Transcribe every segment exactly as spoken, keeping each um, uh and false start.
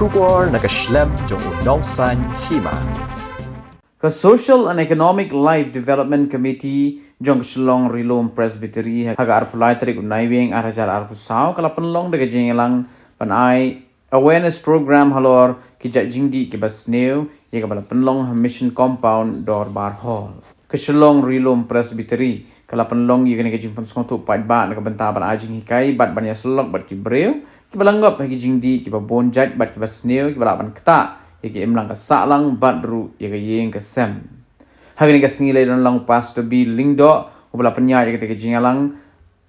Khubor na ka shlem jong u nongsan hima. Ka Social and Economic Life Development Committee jong ka Shillong Ri-lum Presbytery ha ka arphew lai tarik u Naiwieng ar hajar arphew saw ka la pynlong da ka jingïalang ban ai awareness program halor ki jait jingdih kiba sniew, ïa kaba la pynlong ha Mission Compound Dorbar Hall. Ka Shillong Ri-lum Presbytery ka la pynlong ïa kane ka jingpynsngewthuh paidbah na ka bynta ban ai jinghikai bad ban ïasyllok bad ki briew kiba la ngop ha ki jingdih kiba bun jait bad kiba sniew, kiba lah ban ktah ïa ka imlang ka sahlang bad ruh ïa ka ïing ka sem. Ha kane ka sngi la don lang Pastor B Lyngdoh, uba la pynïaid ïa kata ka jingïalang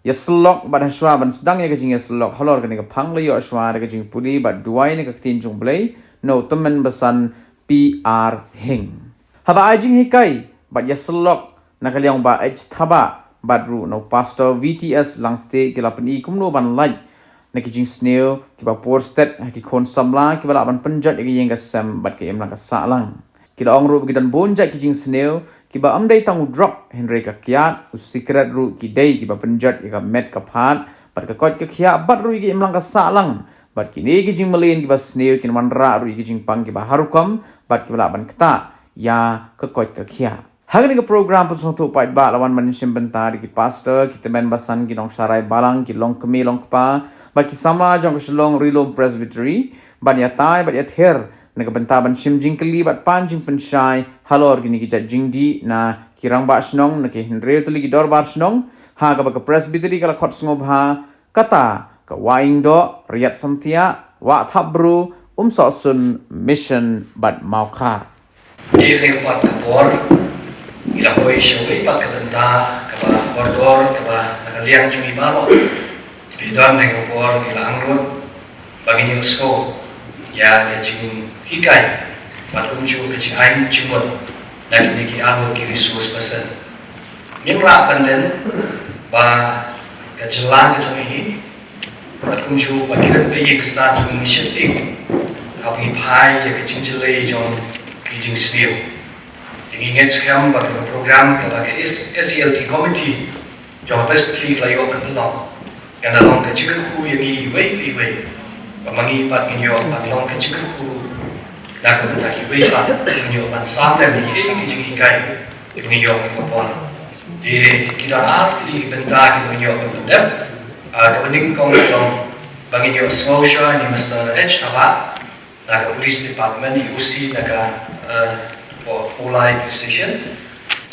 ïasyllok, bad hashwa ban sdang ïa ka jingïasyllok halor kane ka phang la ïoh shwa da ka jingpule bad duwai na ka ktien jong U Blei na u tymmen basan P R Hing. Haba ai jinghikai bad ïasyllok na ka liang u Bah H Thabah bad ruh na u Pastor V T S Langstieh, ki la pyni kumno ban lait na ki jingsniew kiba por stet ha ki khun samla, kiba lah ban pynjot ïa ka ïing ka sem bad ka imlang ka sahlang. Ki la ong ruh ba ki don bun jait ki jingsniew kiba ym dei tang u drok, hynrei ka kiad, u sikret ruh ki dei kiba pynjot ïa ka met ka phad bad ka koit ka khiah bad ruh ïa ka imlang ka sahlang. Bad kine ki jingmlien kiba sniew kin wanrah ruh ïa ki jingpang kiba har rukom bad kiba lah ban ktah ïa ka koit ka khiah. Ha kane ka program pynsngewthuh paidbah la wan ban shim bynta da ki pastor, ki tymmen basan, ki nongsharai balang, ki longkmie longkpa bad ki samla jong ka Shillong Ri-lum Presbytery ban ïatai bad ïather na ka bynta ban shim jingkylli bad pan jingpynshai halor kine ki jait jingdih na ki rangbah shnong, na ki hynriew tylli ki dorbar shnong, ha kaba ka Presbytery ka la khot sngewbha, kata ka Wahlyngdoh, Riatsamthiah, Wahthapbru, Umsohsun, Mission bad Mawkhar. Dei kane ka por, ka por ngi la poi sha kawei pat ka bynta kaba kordor, kaba na ka liang jong ngi baroh. Dei don kane ka por ngi la angnud ba ngin ïohsngew ïa ka jinghikai bad kumjuh ka jingai jingmut na kine ki arngut ki resource person. Ngim lah ban len ba ka jylla ka jong ngi bad kumjuh ba ki rep ïing ki stad jong ngi sheptieng haba ngi phai ïa ka jingjyllei jong ki jingsniew. Te ngi ngeit skhem ba ka program kaba ka S-, S E L P committee jong ka Presbytery ka la ïoh ban pynlong, kan da long ka jingkyrkhu ïa ngi iwei pa iwei, ba ma ngi pat ngin ïoh ban long ka jingkyrkhu na ka bynta kiwei pat, ngin ïoh ban sam lem ïa kiei ki jinghikai kiba ngi ïoh ha kane ka por. Te ki don ar tylli ki bynta kiba ngi ïoh ban pyndep. Ah, kaba nyngkong ka long ba ngin ïohsngew shwa ïa i Mister H Thabah na ka Police Department, i O C na ka, eh, Pawlai Police Station.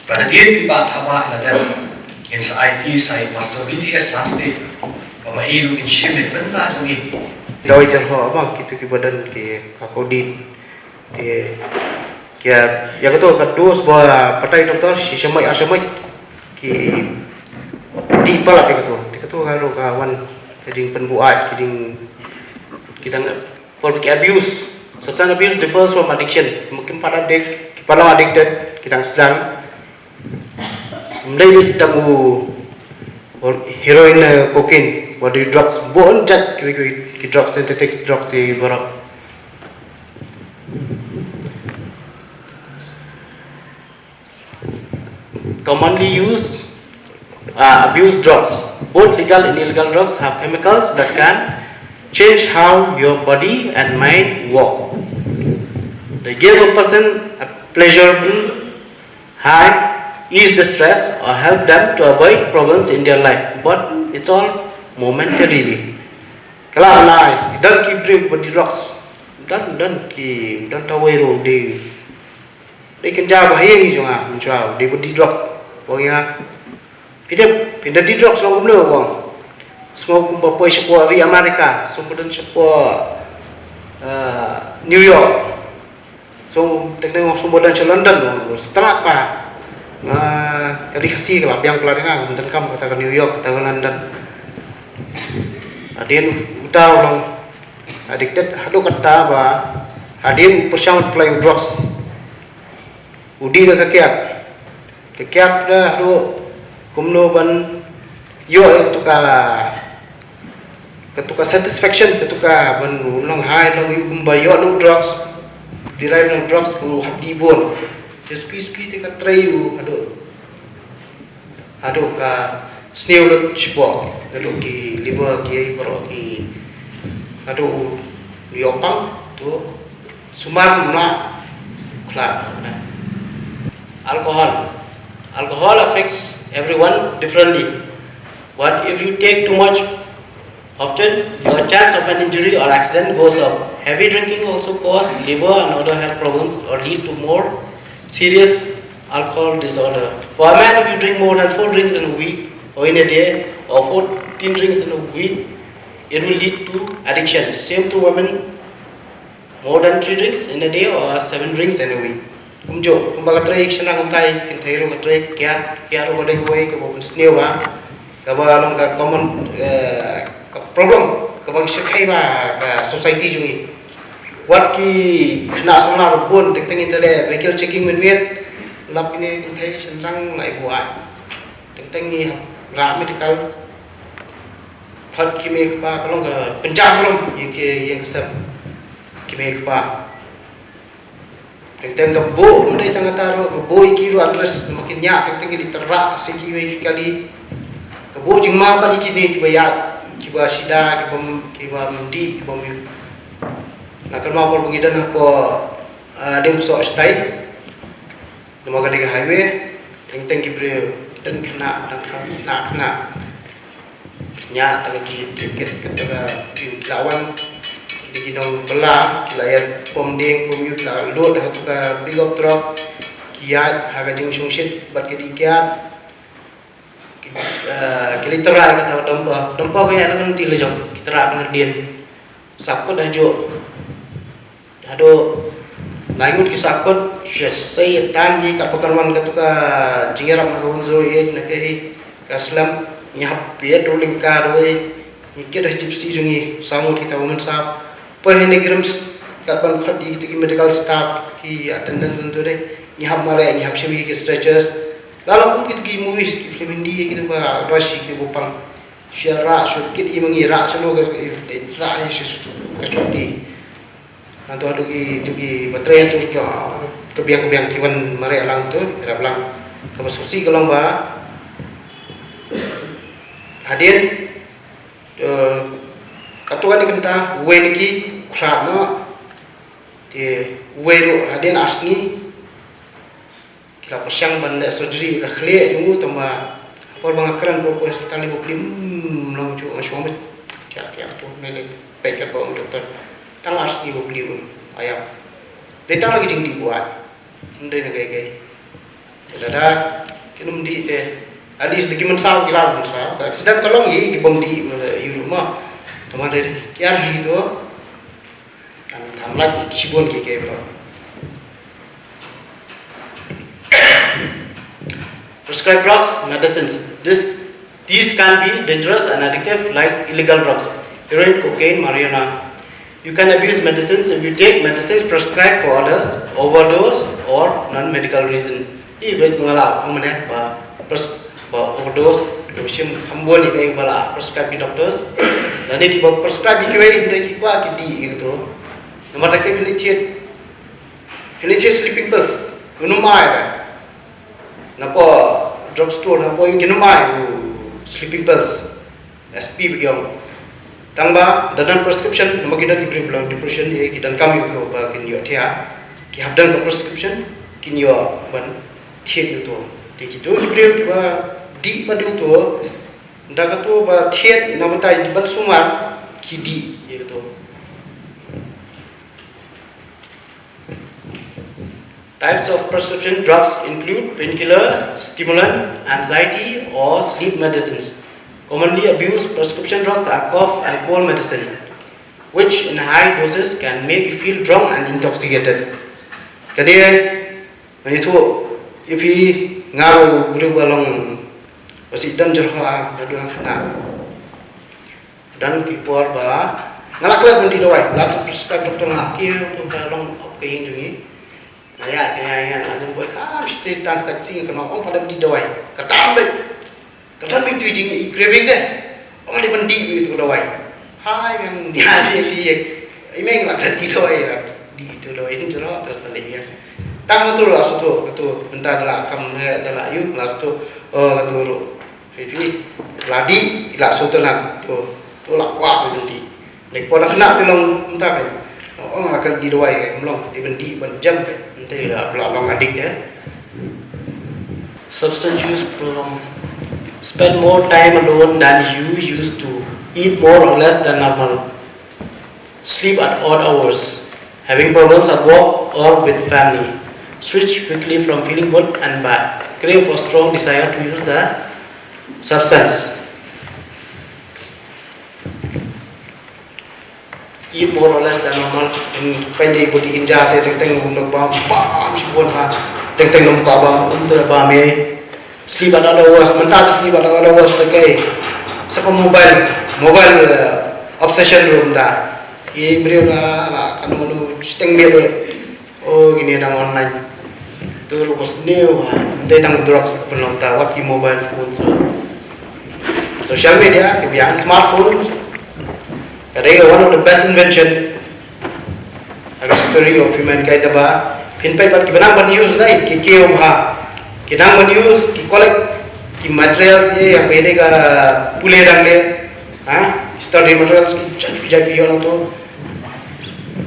Bad hadien i Bah Thabah i la dep, ngin sa aiti sa i Pastor V T S Langstieh ba ma i ruh in shim ïa ka bynta jong ngi. Dawai jong ho, ba kito kiba don ki, ka Covid. Te ki, ïa kato ka dos ba patai doktor, shi shymmai ar shymmai ki dih palat ïa kato. Te kato ka ruh ka wan ka jingpynbuaid, ka jing, ki dang, por ki abuse. Substance abuse differs from addiction. Kim pat addict, ki pat long addicted, ki dang sdang. Ym dei tang u heroin, eh, cocaine, wat dei drugs, bun jait ki, ki, ki drugs, synthetic drugs, ki baroh. Commonly used, uh, abused drugs. Both legal and illegal drugs have chemicals that can change how your body and mind work. They give a person a pleasurable high, ease the stress, or help them to avoid problems in their life. But it's all momentarily. Kala lai, don ki briew ba dih drugs. Don, don ki, don tawei ruh dei. Dei kynja ba ha ïing jong nga, mynshwa, dei ba dih drugs. Ba ïa. Phi tip, phi da dih drugs long kumno ba. Sngew kumba poi shapoh ri America, sngew ba don shapoh, eh, New York. Sngew, teng teng sngew ba don sha London, strat ba. Nga, ka ri Khasi ka la biang palat ïa nga, ngam donkam kata ka New York, kata ka London. Hadien uta u long addicted, haduh katta ba hadien u pyrshang pynlait u drugs. U dih da ka kiad. Ka kiad da haduh kumno ban ïoh ïa katu ka, katu ka satisfaction, katu ka ban long high, long ïa u kumba ïoh na u drugs, derive na u drugs, u hap dih bun. Te spi spi te ka trei u haduh, haduh ka sniew lut shapoh, haduh ki liver ki ei baroh ki, haduh u ïoh pang. To sumar mla khlad. Alcohol. Alcohol affects everyone differently. But if you take too much often, your chance of an injury or accident goes up. Heavy drinking also cause liver and other health problems or lead to more serious alcohol disorder. For a man, if you drink more than four drinks in a week or in a day, or fourteen drinks in a week, it will lead to addiction. Same to women, more than three drinks in a day or seven drinks in a week. Kumjuh, kumba ka trei ka shynrang kumtai, kynthei ruh ka trei ka kiad, kiad ruh ka dei kawei kaba pynsniew ba, kaba long ka common, eh, ka problem, kaba ngi shyrkhei ba ka society jong ngi. Wat ki khynnah samla ruh bun, teng teng ngi te leh vehicle checking mynmiet, lap kine kynthei shynrang lai buai. Teng teng ngi hap rah medical, phot ki mei kpa ka long ka pynjah burom ïa ki ïing ka sem ki mei kpa. Teng teng ka buh, ym dei tang kata ruh, ka buh ïa ki ruh address, namar kin ïa teng teng ki leit tyrwa sa kiwei ki kali. Ka buh jingma ban ïa kine kiba ïaid, kiba sida, kiba m-, kiba mdih, kiba mih. Nga kynmaw por ba ngi don hapoh, ah, Diengpynsah shatai. Namar ka dei ka highway, teng teng ki briew, don khynnah, don khynnah, khynnah. Khynnah tang ki ticket, kata ka ki la wan, ki dei ki nongbylla, ki la ïa pom dieng, pom ïew, ki la load ha kata ka pickup truck, ki ïaid ha ka jingshongshit bad ki dei kiad. Ki, eh, ki leit tyrwa kata ka dumper, dumper ka ïa la ngan ti la jong, ki tyrwa ka dien. Sa kut hajuh. Haduh lai ngut ki sahkut, sha sei tan hi katba kan wan katu ka jingïarap na ka one zero eight na ka hi ka slem, ngi hap peit ruh lyngkar ruh, ngi kit ha Gypsy jong ngi, saw ngut kita women sap. Poi ha NEIGRIHMS, katban khot ïa kitu ki medical staff, kitu ki attendants ntu de, ngi hap mareh, ngi hap shim ïa ki stretchers. La long kum kitu ki movies, ki film Hindi, kitu ba rush, kitu ba pang. Shu rah, shu kit ïa ma ngi rah, shu no ka, rah ïa shu, shu, ka shuti. Hato hato ki, tu ki ba trei tu ka, ka biang, ka biang ki wan mareh lang tu, ïarap lang. Kaba sngewsih ka long ba hadien, eh, katu kane kynta, uwei na ki, u khlad noh, te uwei ruh hadien ar sngi, ki la pyrshang ban leh surgery ïa ka khlieh jong u, tangba ha por ba nga kren por ko hospital Ri Bhoi, mm, long ju nga shu ong beit. Tiak tiak tu, me leh peit katba ong doktor. Tang ar sngi Ri Bhoi, mm, ïap. Dei tang la ki jingdih buaid. Ym dei na kaei kaei. Te lada kin ym dih te, at least da ki mynsaw ki la mynsaw. Ka accident ka long hi, ki bym dih, ïa u ruh ma. Tangba dei dei kiar hi tu. Kan, kan lait shibun ki, ki bro. Prescribed drugs, medicines. This, these can be dangerous and addictive like illegal drugs, heroin, cocaine, marijuana. You can abuse medicines if you take medicines prescribed for others, overdose or non-medical reason. Hi, bad nga la ong mynne ba pres-, ba overdose, ka shim kham bun ïa kiba la prescribe ki doctors. Lane kiba prescribe ïa kiwei hynrei ki kwah ki dih ïa kito. Namar ta ki phin thied, phin thied sleeping pills. Uno mai ra. Napoh drug store, napoh ïa ki namar sleeping pills. S P ba ki ong. Tangba da don prescription, namar ki don ki briew ba long depression, eh, ki donkam ïa uto ba kin ïoh thiah. Ki hap don ka prescription, kin ïoh ban thied ïa uto. Te kito ki briew kiba dih pat ïa uto, da kato ba thied na batai ban sumar, ki dih ïa kato. Types of prescription drugs include painkiller, stimulant, anxiety or sleep medicines. Commonly abused prescription drugs are cough and cold medicine, which in high doses can make you feel drunk and intoxicated. Ka dei, mynta tu, ïa phi nga ruh briew ba long, ba sdang jyrhoh, nga dang khynnah. Don ki por ba nga la klet ban dih dawai, la prescribe doctor, nga la kiew, tu ka long op ka ïing jong ngi. Nga ïa, nga ïa, nga ïa, nga jong boi ka, mesti tan stat sing ka nong ong pat ban dih dawai. Ka tam beit. Ka tam beit tu jing i craving de. Ong dei ban dih tu dawai. Hai, yang dia si si. I meng la klet dih dawai la. Dih tu dawai, tu dawai, tu dawai. Tang tu la sutu, tu mynta da la kham he, da la ïu, la sutu. Oh, la tu ruh. Phi phi, la dih, la shu tu nan, tu, tu la kwah phi dih. Dei por dang khynnah tu long mynta phi. Ong ka di dawai ka mlong, even di ban jam ka. Ente la bla long adik ya. Substance use problem. Spend more time alone than you used to. Eat more or less than normal. Sleep at odd hours. Having problems at work or with family. Switch quickly from feeling good and bad. Crave for strong desire to use the substance. Eat more or less than normal. In kai dei body in ja te teng teng um dok bam bam shi bun ha. Teng teng um ka bam um te bam e. Sleep at odd hours, mynta te sleep at odd hours te kai. Sa ka mobile, mobile uh, obsession room da. Ye briew la la kan manu steng mir. Oh, kine dang online. Tu rupa sniew. Dei dang drugs pun long ta wat ki mobile phone so. Social media, ki biang smartphone. Ka dei one of the best invention ha ka history of humankind ba. Phin pai pat ki ba nang ban use nai, ki kiew bha. Ki nang ban use, ki collect ki materials ye, ha phi dei ka pule dang de. Ha? Study materials ki jait ki jait ki yo nang to.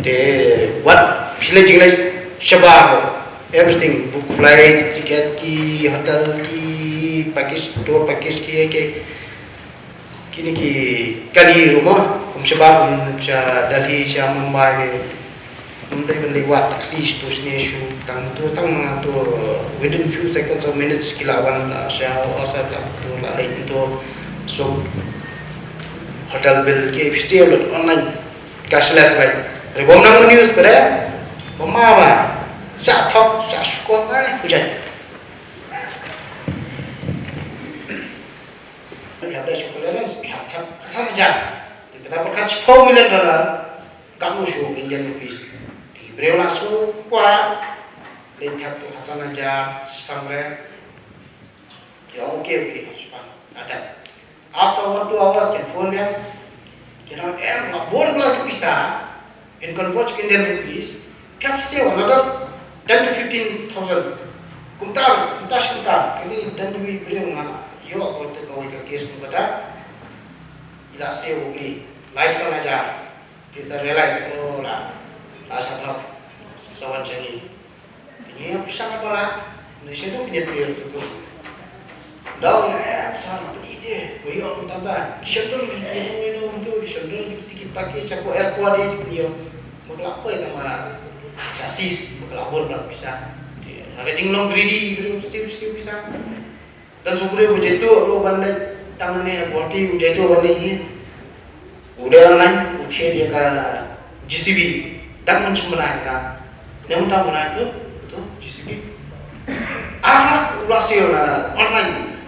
Te wat phi le jingle shabar. Everything, book, flights, ticket ki, hotel ki, package, tour package ki, ki, kini ki kali ruma, kum shabar, kum sha Delhi, sha Mumbai ki, kum dei ban dei wat taxi, to sini shu, tang to, tang to, within few seconds or minutes ki la wan la sha, or sa la to la lei to, so hotel bill ki, phi save online. Cashless bai. Ri bom nang news pada. Bom ma ba. Sha thok, sha shukor na ni hujai. Pihak da shukor na ni pihak thap kasan aja. Tapi kita berkat sepuluh million dollar. Kamu shu Indian rupees. Di breu na su kwa. Di thap tu kasan aja. Sepang re. Ki ong okay, okay, shipang. Ada. After one, two hours, kin phone biang. Kin ong em, la bun bla ki pisa. Kin convert ki Indian rupees. Phi hap save another ten to fifteen thousand. Kumta, kumta, kumta. Kini dan wi briew nga. Yo, ko te kawei ka case kumta. Ila save ugli. Life sa najar. Ki sa realize, oh, la. La sa thap. Sa wan changi. Tingi ap sha ka pala. Ni sha dong ni trial tu tu. Dau ya ap sa na peli te. Wei ong tam ta. Kishan dur ni ong ino tu. Kishan dur tiki tiki pakai sha ko airport e ni ong. Makla koi tama. Sha sis. Makla bon la pisa. Te, ha ka jinglong greedy. Still, still pisa. Tang shu briew u jaitu ruh ban leit tang ne boti u jaitu ban leit hi. U dei online u thied ïa ka J C B. Tang man shu mrad ka. Ne mynta mrad tu, tu J C B. Ar lak u la siew na online.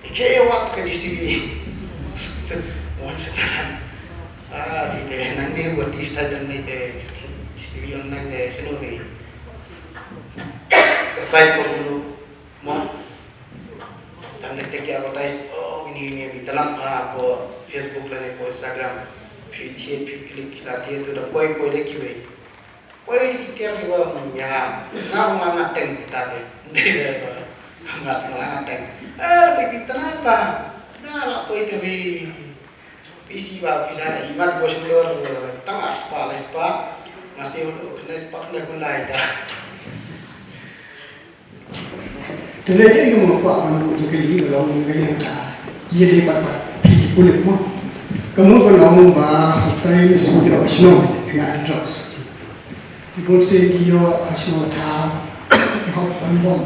Te ke wat ka J C B. Tu wan sa talan. Ah, phi te nang ne wat if ta dan ne te J C B online te shano hi. Ka site pa bunu. Mo. Tang tek tek ki advertise, oh, ini, ini, bi tanam ha, po Facebook lane po Instagram. Phi thied, phi click, la thied tu da poi, poi da kiwei. Poi da ki tiar kiba, mm, ya, nga ruh nga ngat teng kita te. Ngat, nga ngat teng. Eh, phi bi tanam pa. Na la poi te bi. Phi si ba, phi sa, imat bo shlur, tang ar spah, lai spah. Nga si, lai spah, kena guna ita. Te lei ka ïing ma kwah ban buh jingkylli ka long ka ïing ka ïa dei pat pat phi ki pulit mo. Ka mut ban ong ba sa time shu ïoh shnong phi ngat ki drugs. Te bun sien ki ïoh ha shnong thaw ki hok ban bom.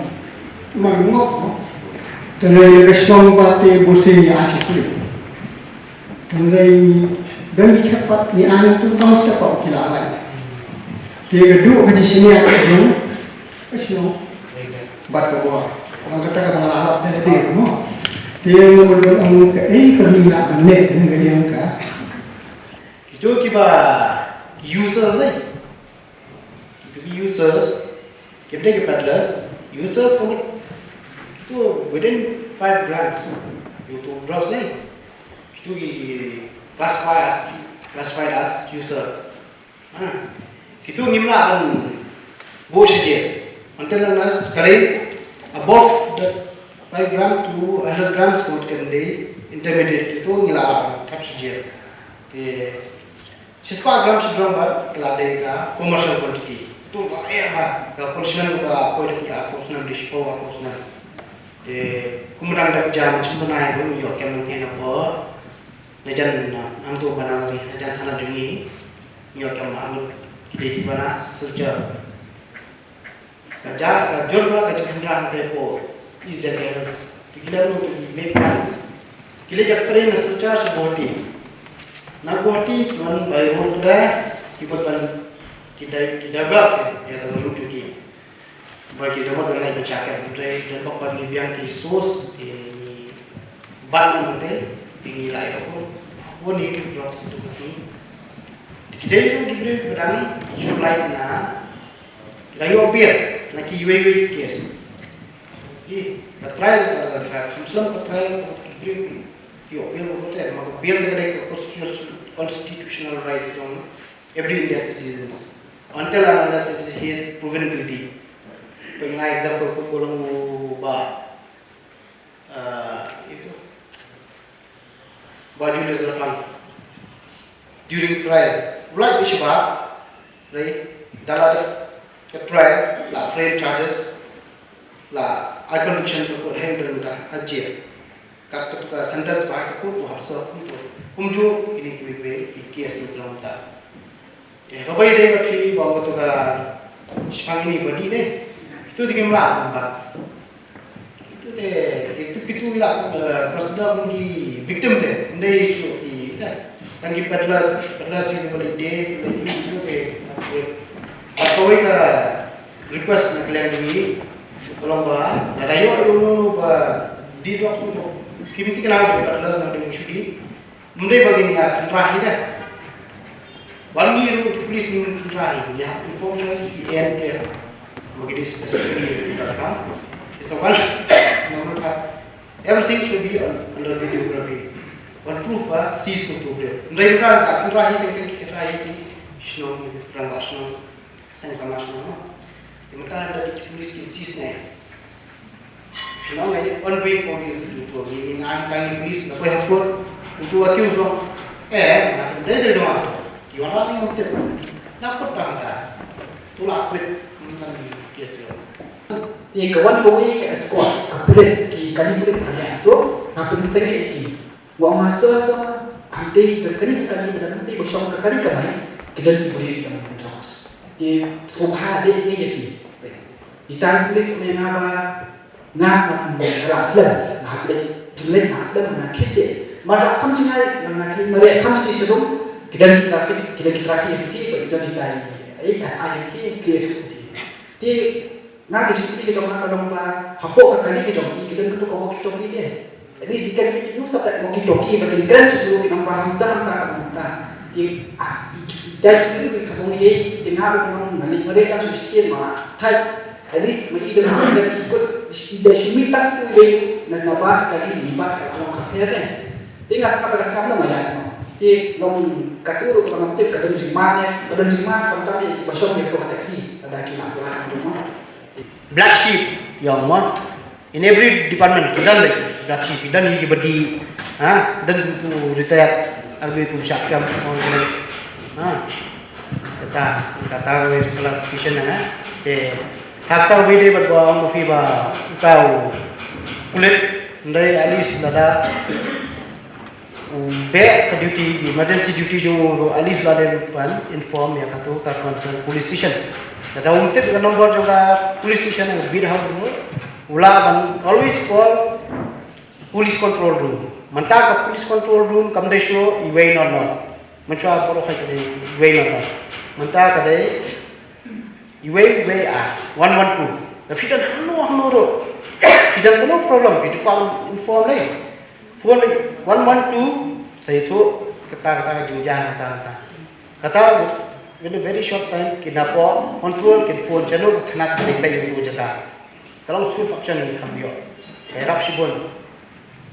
Mar ngok mo. Te lei ka shnong ba te bun sien ïa shu pulit. Tang dei ban ïa khep pat ngi ai tu tang step up ki la lai. Te ka duh ka jingshaniah ka jong ka shnong bad ka bor. Tang kata ka ba la hap da dei mo. Te nga mut ban ong kaei ka mi la ban leh ne ka diang ka. Kito kiba users eh. Kito ki users, kito ki peddlers, users ka mut kito within five grams. Kito drugs eh. Kito ki classify as, classified as user. Ha. Kito ngim lah ban buh sha jail. Until unless ka dei above the five gram to hundred grams ka mut kan dei intermediate, kito ngi lah ban thap sha jail. Te Shispah gram shibun bad ka la dei ka commercial quantity. Tu ka eh ha ka punishment ka poi da ki arphew snem, dei shiphew arphew snem. Te kumba dang dep jam shim bnai ruh ngi ïoh kem nangta na por. Na jan, na, nangtu bana lari, na jan thana jong ngi, ngi ïoh kem ma ngut ki dei ki bana surcharge. Ka ja, ka jur ba ka jingkynrah hangtei hapoh East Jaintia Hills. Te ki la lut ki make plans. Ki la ïa trei na surcharge sha Guwahati. Na Guwahati ki wan by road, ki bud ban, ki dei, ki dei ba ïa ka route ki. Ba ki dei ban leit ban shakri, hynrei don bok ban ngi biang ki source, ki ban ngi te, ki ngi la ïoh ko, ko ni tu drug situation. Ki dei ruh ki briew ba dang supply na, ki dang ïoh bail na kiwei kiwei ki case. Ki, ka trial, ka, ka, ka, ka, ka trial, ki briew ki ïoh bail ko te, ma ka bail ka dei ka constitutional, constitutional rights jong every Indian citizens, until and unless he is proven guilty. Pynlong example, kumba long u Bah, uh, itu, Bah Julius Lapang. During trial, u la ïoh bail, right? Da la dep ka trial, la frame charges, la ai conviction ka court, hang dang da ha jail. Kat ka tu ka sentence ba ka court u hap serve kumto. Kumjuh kine kiwei kiwei ki case mynta. Te kaba ïadei bad phi ba ong kato ka shiphang ine ba dih ne. Itu te kim lah kumba. Itu te, itu kitu lah, eh, consider kum ki victim te. Ym dei shuh ki, te. Tang ki peddlers, peddlers ki ba leit die, ba leit itu te. Ba kawei ka request na ka liang jong ngi. Ka long ba, lada ïoh ïa uno ba dih drugs, uno ba kim thikna ba peddlers na dei shu dih. Ym dei ba ngin ïa kynrah hi de. Ba ngi ruh ki police ngin kynrah hi, ngi hap inform sha ki A N P. Ma ki dei specifically ki da kam. Ki sa wan, no, no, ka. Everything should be un-, under videography. Wan proof ba seize to proof de. Ym dei ba ka kynrah hi, ki kynrah hi ki shnong, ki rangbah shnong. Seng samla shnong, no. Te mynta da ki police kin seize ne. Shnong ne on bail order, to ngi nang tang ki police na poi ha court. Uto u accused u ong, eh, nga te dei dei jong nga. Ki wanrah ne ym tip. Na court tang ta. To la quit, mynta case lo. Te ka wan kawei ka escort, ka pulit, ki kali pulit ka ïa to, ka pynseng ki. Wa ma sa sa, hangtei ka kali ka kali, ba hangtei ba shong ka kali ka mai, ki don ki briew ki don ki drugs. Te sngewbha de ne ïa ki. Kita ki briew ki nga ba, nga, nga, nga la slem, nga hap leit, leit nga slem, nga kise. Ma da kham jingai, nga, nga ki, ma da kham jingai shalung, ki don ki traffic, ki don ki traffic ki, ba ki don ki tai, eh, S I ki, ki, ki. Te Nga ka jingkylli ka jong nga ka long ba, hapoh ka kali ka jong ki, ki don kato ka walkie talkie te. At least ki kali ki use that walkie talkie, ba kin kren sha ki, ki nang ba hangta hangta hangta. Ki, ah, ki, ki, ki, ki, ka bong ye, ki nga ba nga nga ni ma re ka shu skin ma. Thai, at least ma i don ma ja ki kut, da shu mi tak tu ye, na na ba kali ni ba ka long ka pher ne. Te nga sa ka sa na ma ya. Te long ka tu ru ka long tip ka don jingma ne, ka don jingma ka ta ye, ba shong ye ko taxi, ka da ki na ko ha ko. Black sheep, ïa mo. In every department, ki don de, black sheep, ki don hi ki ba dih, ha, don tu retired, army tu shah kam, ha. Kata, kata, wei clarification, ha. Te, kata wei de, bad ba, mo phi ba, kau, kulit, ndai, at least, lada, U beh ka duty, emergency duty jong u ruh, at least la dei ban inform ïa kato ka concern police station. Lada um tip ka number jong ka police station, u beat house ruh, u lah ban always call police control room. Mynta ka police control room kam dei shuh iwei not not. Mynshuwa baroh ka dei iwei not not. Mynta ka dei iwei iwei a one one two. Lada phi don hano hano ruh, phi don hano problem, phi dei ban inform lei. Phone one one two, sa ïathuh kata kata ka jingjia kata kata. Kata, within a very short time, kin ap control, kin phone shano ka thanat ka dei peit ïa uto u jaka. Ka long swift action, ngi kham ïoh. Ka ïarap shibun.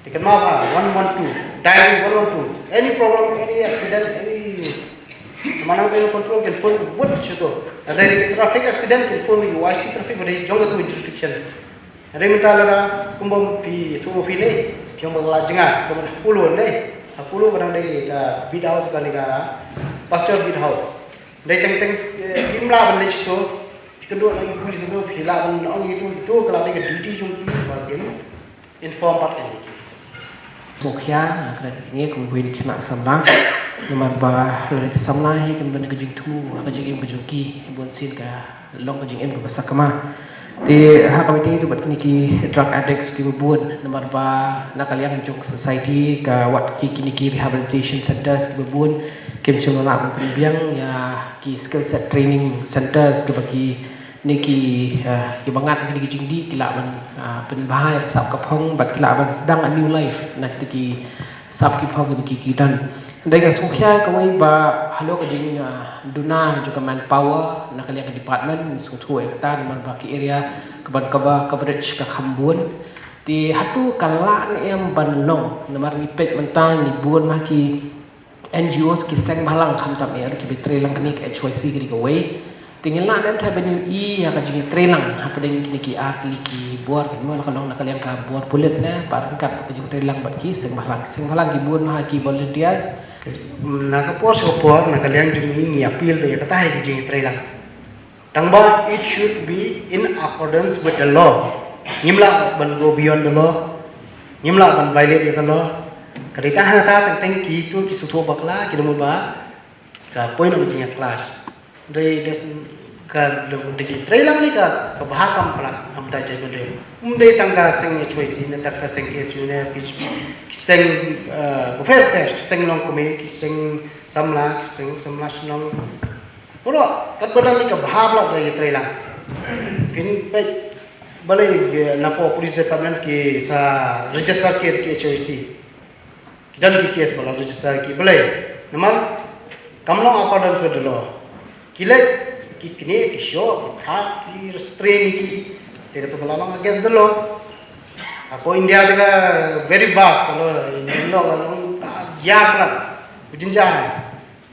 Te kynmaw ba one one two, dial one one two. Any problem, any accident, any, ma nang dei control, kin phone wut shato. Lada dei traffic accident, kin phone ïa u I C traffic ba dei jong kato ka jurisdiction. Hynrei mynta lada kumba phi ïathuh phi ne, phi ong ba la jngai, kumba ha Polo ne, ha Polo ba dang dei ka beat house kane ka Pastor Bit Hau. Dei teng teng, eh, kim lah ban leh shuh. Ki kynduh na ki police tu, ki lah ban ong itu, itu ka lah dei ka duty jong ki, ba kin inform pat kane. Sngewkhia, ka dei kane kum wei ki khynnah samla. Namar ba lada ki samla hi kin ban ka jingthmu, ka jingim ka jong ki, bun sien ka long ka jingim kaba sakma. Te ha kawei te bad kine ki drug addicts kiba bun, namar ba na ka liang jong society ka wat ki kine ki rehabilitation centers kiba bun, kim shym la lah ban pynbiang ïa ki skill set training centers kiba ki ne ki, ah, kiba ngat kine ki jingdih ki lah ban, ah, pynbha ïa ka sap ka phong bad ki lah ban sdang a new life na kine ki sap ki phong kiba ki ki don. Hynrei nga sngewkhia kawei ba halor ka jing, ah, duna jong ka manpower na ka liang ka department, nga sngewthuh ïa kata namar ba ki area kaban cover, coverage ka kham bun. Te hato ka lah ne em ban long, namar ngi peit mynta ngi bun ma ki N G Os ki seng bhalang khamtam ïa ki ba trei lang kane ka H Y C kane kawei. Te ngi lah ne em ban ïohi ïa ka jingtrei lang hapdeng kine ki ar tylli ki bor, kine la ka long na ka liang ka bor pulit ne, bad ryngkat ka jingtrei lang bad ki seng bhalang. Seng bhalang ki bun ma ki volunteers. Na ka por sha ka por, na ka liang jong ngi ngi appeal ïa kata hi ka jingtrei lang. Tang ba it should be in accordance with the law. Ngim lah ban go beyond the law. Ngim lah ban violate ïa ka law. Ka dei tang hangta teng teng kito ki sngewthuh bakla, ki dei mut ba ka point of jingïa clash. Dei des ka dei ki trei lang ne ka, ka bha kam pla, am ta jai bende. Um dei tang ka seng H Y C ne, tang ka seng K S U ne, ki seng, eh, bapher bapher, ki seng nongkmie, ki seng samla, ki seng samla shnong. Pura kat badan ni ka bha pla dei ki trei lang. Kin peit balei, eh, na pdeng police department ki sa register ki, ki H Y C. Ki don ki case ba la register ki, balei? Namar kam long accordance with the law. Ki leh, ki knieh, ki shoh, ki phah, ki restrain ki. Te kato ka la long against the law. Hapoh India te ka very vast, ka long, ka long ka ïa ka la. Ka jynjar.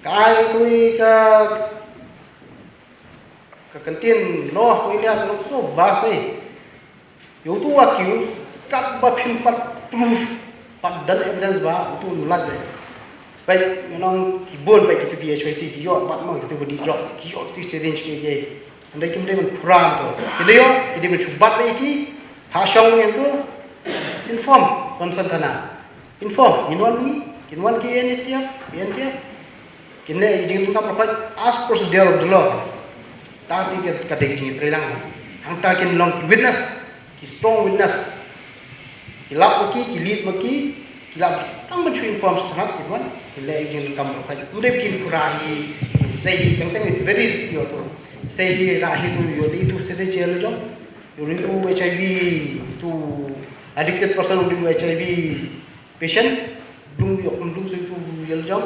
Ka ai tu ka, ka kyntien law hapoh India ka long so vast eh. Ïa utu u accused, katba phim pat proof, pat don evidence ba utu u lait eh. Peit, ngi ong ki bun, peit kito ki H Y C ki ïoh pat mo, kito ba dih drugs, ki ïoh kito syringe ki, ki. Hynrei kim dei ban pura to. Ki dei ïoh, ki dei ban shu bat ïa ki, ha shong ïa to, inform concern thana. Inform, ngin wan ngi, kin wan ki N T F, N T F. Kin leh jingdonkam pyrkhat as procedure of the law. Ta ti ka, ka dei jingtrei lang. Hangta kin long ki witness, ki strong witness. Ki lap ma ki, ki lead ma ki, ki lap tang ban shu inform sanad kin wan. Kin leh jingdonkam pyrkhat. Ym dei kin pura hi, kin sei hi, teng teng very risky to. Sei hi, rah hi tu, ïoh dei tu, sei dei jail jong. Ïoh dei tu H I V, tu addicted person, ïoh dei tu H I V patient, dung ïoh kum dung shu tu ïa la jong.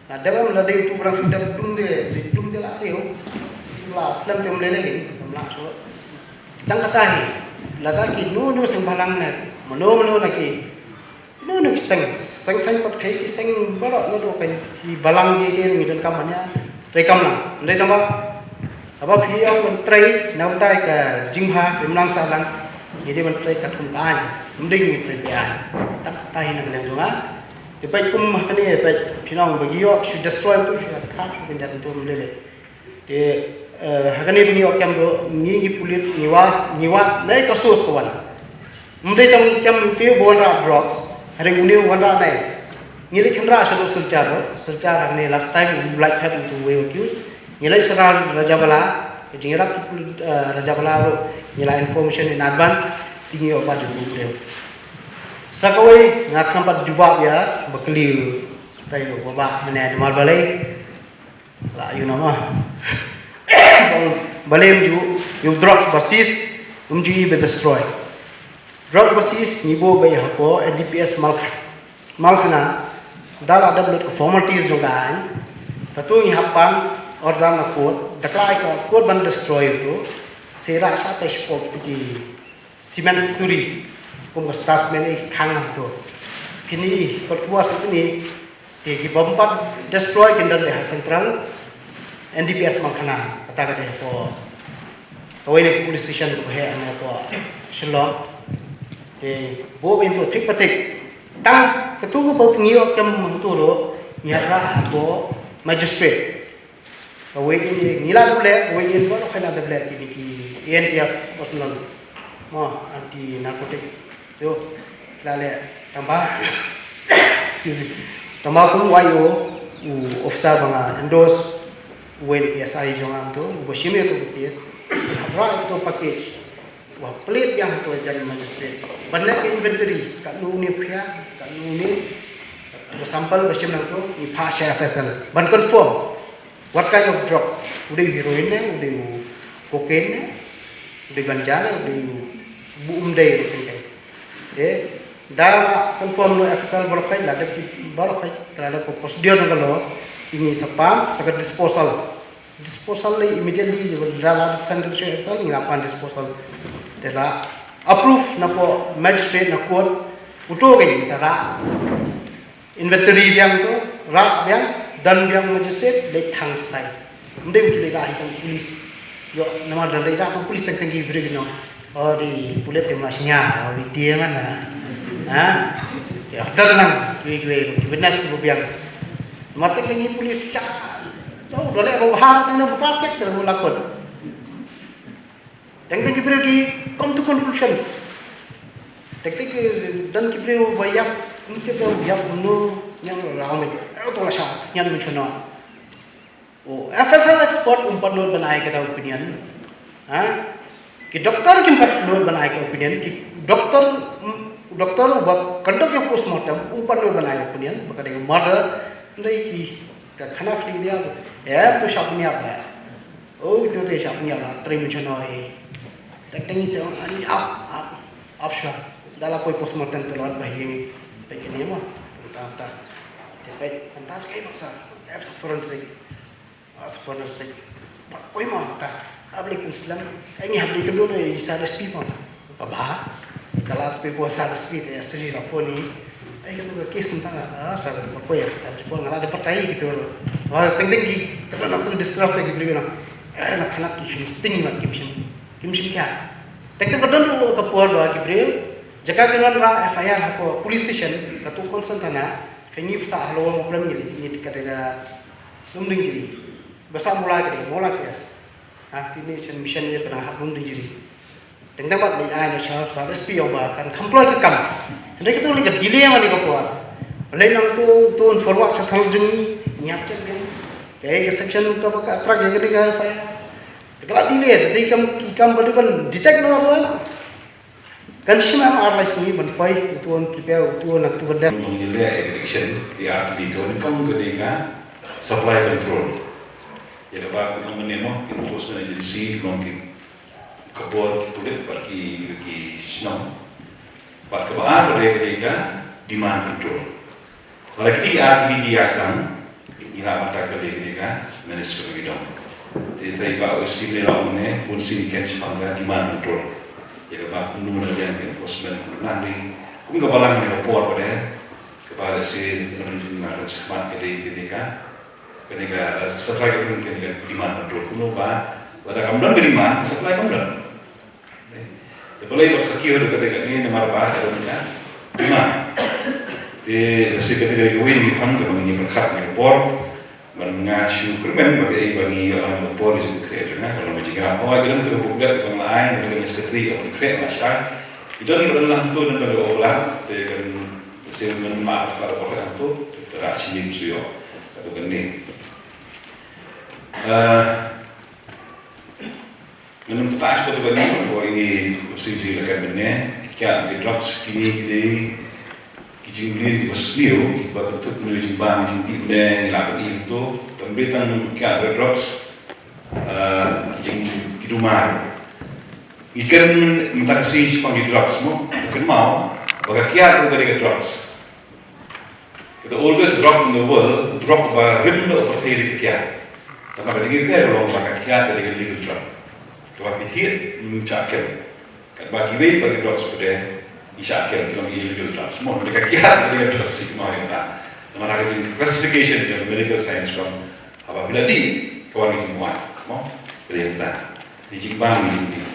Na dep em la dei tu barang shu dep dung de, dei dung de la dei. La slem te ym lei lei, ym lah shuh. Tang kata hi, lada ki no no seng bhalang ne, mano mano na ki, no no ki seng, seng seng pat kai ki seng baroh no do kai ki balang ki ki ngi donkam ban ïa trei kam lang. Ndei tang ba Haba phi ïoh ban trei na ka bynta ka jingbha, phi mlang sahlang, ngi dei ban trei katkum ka aiñ, ym dei ngi trei be aiñ. Tang kata hi na ka liang jong nga. Te peit kum ha kane, peit phi nong ba ngi ïoh shu destroy tu, shu attack, shu kynjat tu, ym dei lei. Te, eh, ha kane ba ngi ïoh kem ruh, ngi ngi pulit, ngi wad, ngi wad, na ka source ka wan. Ym dei tang kem te ba wanrah drugs, hynrei une u wanrah nai. Ngi leit khynra sha Silchar ruh, Silchar hangne last time u lait phet utu uwei u accused. Ngi leit sha Rajabala, ka jingïarap, eh, Rajabala ruh, ngi la information in advance, te ngi ïoh pat u briew. Sa kawei, nga khlem pat jubab ïa, ba kylli, tai u ba ba, mane namar balei. La ïa u namar. Balei ym ju, ïa u drugs ba seize, ym ju i ba destroy. Drugs ba seize, ngi buh ba ïa hapoh, N D P S Malkh-, Malkhana, da la dep lut ka formalities jong ka aiñ. Katu ngi hap pan, order na court, da khlaiñ ka court ban destroy utu, sa rah sha tai shapoh kito ki cement factory, kum ka Star Cement, eh, khang hangto. Kine, kot kuar sa kine, ki, ki bom pat destroy kin don ha Central, N D P S Malkhana, kata kata ko. Kawei na police station ko he, ano ko, Shillong. Te, buh ïa utu thik pa thik. Tang, katu ko ba ngi ïoh kem utu ruh, ngi ïa rah ko, magistrate. Ka wei in ngi la dep leh, wei in ba ka la dep leh kine ki A N P F personnel. Mo, anti narcotic. Yo, la leh tang ba. Excuse me. Tang ba kum Y O, u officer ba nga endorse, u wei S I jong nga to, u ba shim ïa to ka case. Hap rah ïa to package. Wa pynleit biang to jan magistrate. Ban leh ka inventory, katno ne pia, katno ne, to sample ba shim nangto, ngi phah sha F S L. Ban confirm what kind of drugs. U dei u heroin ne, u dei u cocaine ne, u dei ganja ne, u dei u, bu um dei u teng teng. Eh, da confirm no F S L baroh kai, la dep baroh kai, la dep ko procedure na ka law, ini sa pam, sa ka disposal. Disposal lei immediately, jaba da la send to sel, ngi la pan disposal. Te la approve na pdeng magistrate na court, uto ke sa rah inventory biang to, rah biang, don biang magistrate, leit thang sai. Ym dei ki leit rah hi tang police. Yo, namar da leit rah tang police tang ki briew no. Oh, di pulit te mas nya, oh, di dia mana. Ha? Ya, dah tenang, jui jui, witness tu biang. Mata kini police cak. Tahu, dah leh bawa hak, kena buka cek, dah mula kot. Teng teng ki briew ki come to conclusion. Teng teng ki, dan ki briew ba ïap, mungkin ba ïap no yang ramai. Eh, tu lah sah, yang mentiono. Oh, F S L expert um pat nud ban ai kata opinion. Ha? Ki doktor kim pat nud ban ai ka opinion. Ki doktor, mm, doktor ba conduct ïa postmortem um pat nud ban ai opinion. Ba ka dei murder. Ndai ki ka khana fling dia. Eh, tu shah pynïap ba. Oh, tu te shah pynïap ba. Trim chono eh. Tak tangi se ani ap ap ap shwa. Da la poi postmortem te lod ba hi. Peit kane mo. Tanta ta. Te peit tanta se mo sa. F forensic. As forensic. Ba, oi ma ta. Abli kun slam. Ai ngi hab di kynduh ne i sa resti ma. Ka ba. Ka la pe bo sa resti te asri la poni. Ai kynduh ka case ta. Ah, sa ba ko ya sa ko ngala de patai gitu. Wah, teng teng ki. Kata na tu distrust ki beli na. Eh, na khanak ki kim sting ma kim shim. Kim shim kya. Teng teng ka don ka por ba ki beli. Jaka ki non ra F I R ha ko police station. Ka tu concern ta na. Ka ngi sa halo mo problem ni ni ka de. Lum ding jiri. Ba sa mula ka dei, mula ka yes. Ha, kini chen mission ye pernah hap lum ding jiri. Teng dapat ni ai na chal sa S P ong ba kan employ ka kam. Ndai ka tu ni ka delay ma ni ka por. Lai nang tu tu forward sa thal jing ni nyap chen kan. Ka section ka ba ka track ye ka dei ka pa. Ka la delay, dei kam ki kam ba dei ban detect na ba. Kan shim ar lai sngi ban poi, utuan prepare, utuan ak tu ban dep. Ngi leh eviction, di ar di tu, ni kam ka dei ka supply control. Ïa kaba ka nong mynne mo, ki enforcement agency, nong ki kabor, ki pulit, bad ki, ki shnong. Bad kaba ar ka dei, ka dei ka demand control. Lada kine ki ar tylli ki ïa kdang, ngi lah ban tackle ïa kine ka, manage ka bidong. Te trai ba u sim ne la ong ne, bun sien ken shaphang ka demand control. Ïa kaba kumno na liang ka enforcement kumno na dei. Kum ka balang ne ka por ba dei, kaba lehse na pynjin na kan shakhmat ka dei kane ka, kane ka, eh, supply ka dei kane ka demand control. Kumno ba, lada kam don ka demand, ka supply kam don. Te balei ba ka sakhi ha ka dei kane namar ba ka don ka demand. Te lehse ka dei kawei na ki phang kaba ngi pyrkhat na ka por. Ban nga shu kyrmen ba kaei ba ngi ïoh ha ka por ngi shu khreh jong nga ka long ka jingïarap. Hooid ka don ka booklet ba nga la ai na ka secretary ka pynkreh ma sha. Ki don ki ba don lang tu don ba la ong la te kan lehse men ma ka por ka tu te ka ra shi lim shu ïoh. Ka tu kan ni. Eh, Ngan ym pyntas ko te ba ngi ko i ko si ji la ka bynne, ki kiad ki drugs kine ki dei ki jingmlien ki ba sniew, ki ba kynthup mynne jingbam jingdih mynne ngi la pyni to, tang ba tang ki kiad ki drugs, ah, ki jing ki dumar. Ngi kren mynta ka sngi shaphang ki drugs mo, kynmaw ba ka kiad ruh ka dei ka drugs. The oldest drug in the world, drug ba rim da u pyrthei dei ka kiad. Tangba ka jingïathuh ka long ba ka kiad ka dei ka legal drug. Kaba phi thied ym shah kem. Katba kiwei pat ki drugs pat de ngi shah kem ki long illegal drugs. Mo, ka kiad ka dei ka drug sih mo ïa ka. Namar ka jing classification jong medical science ka long haba phi la dih ka wan ka jingwan. Mo, ka dei ka. Ka jingbam ka jingdih.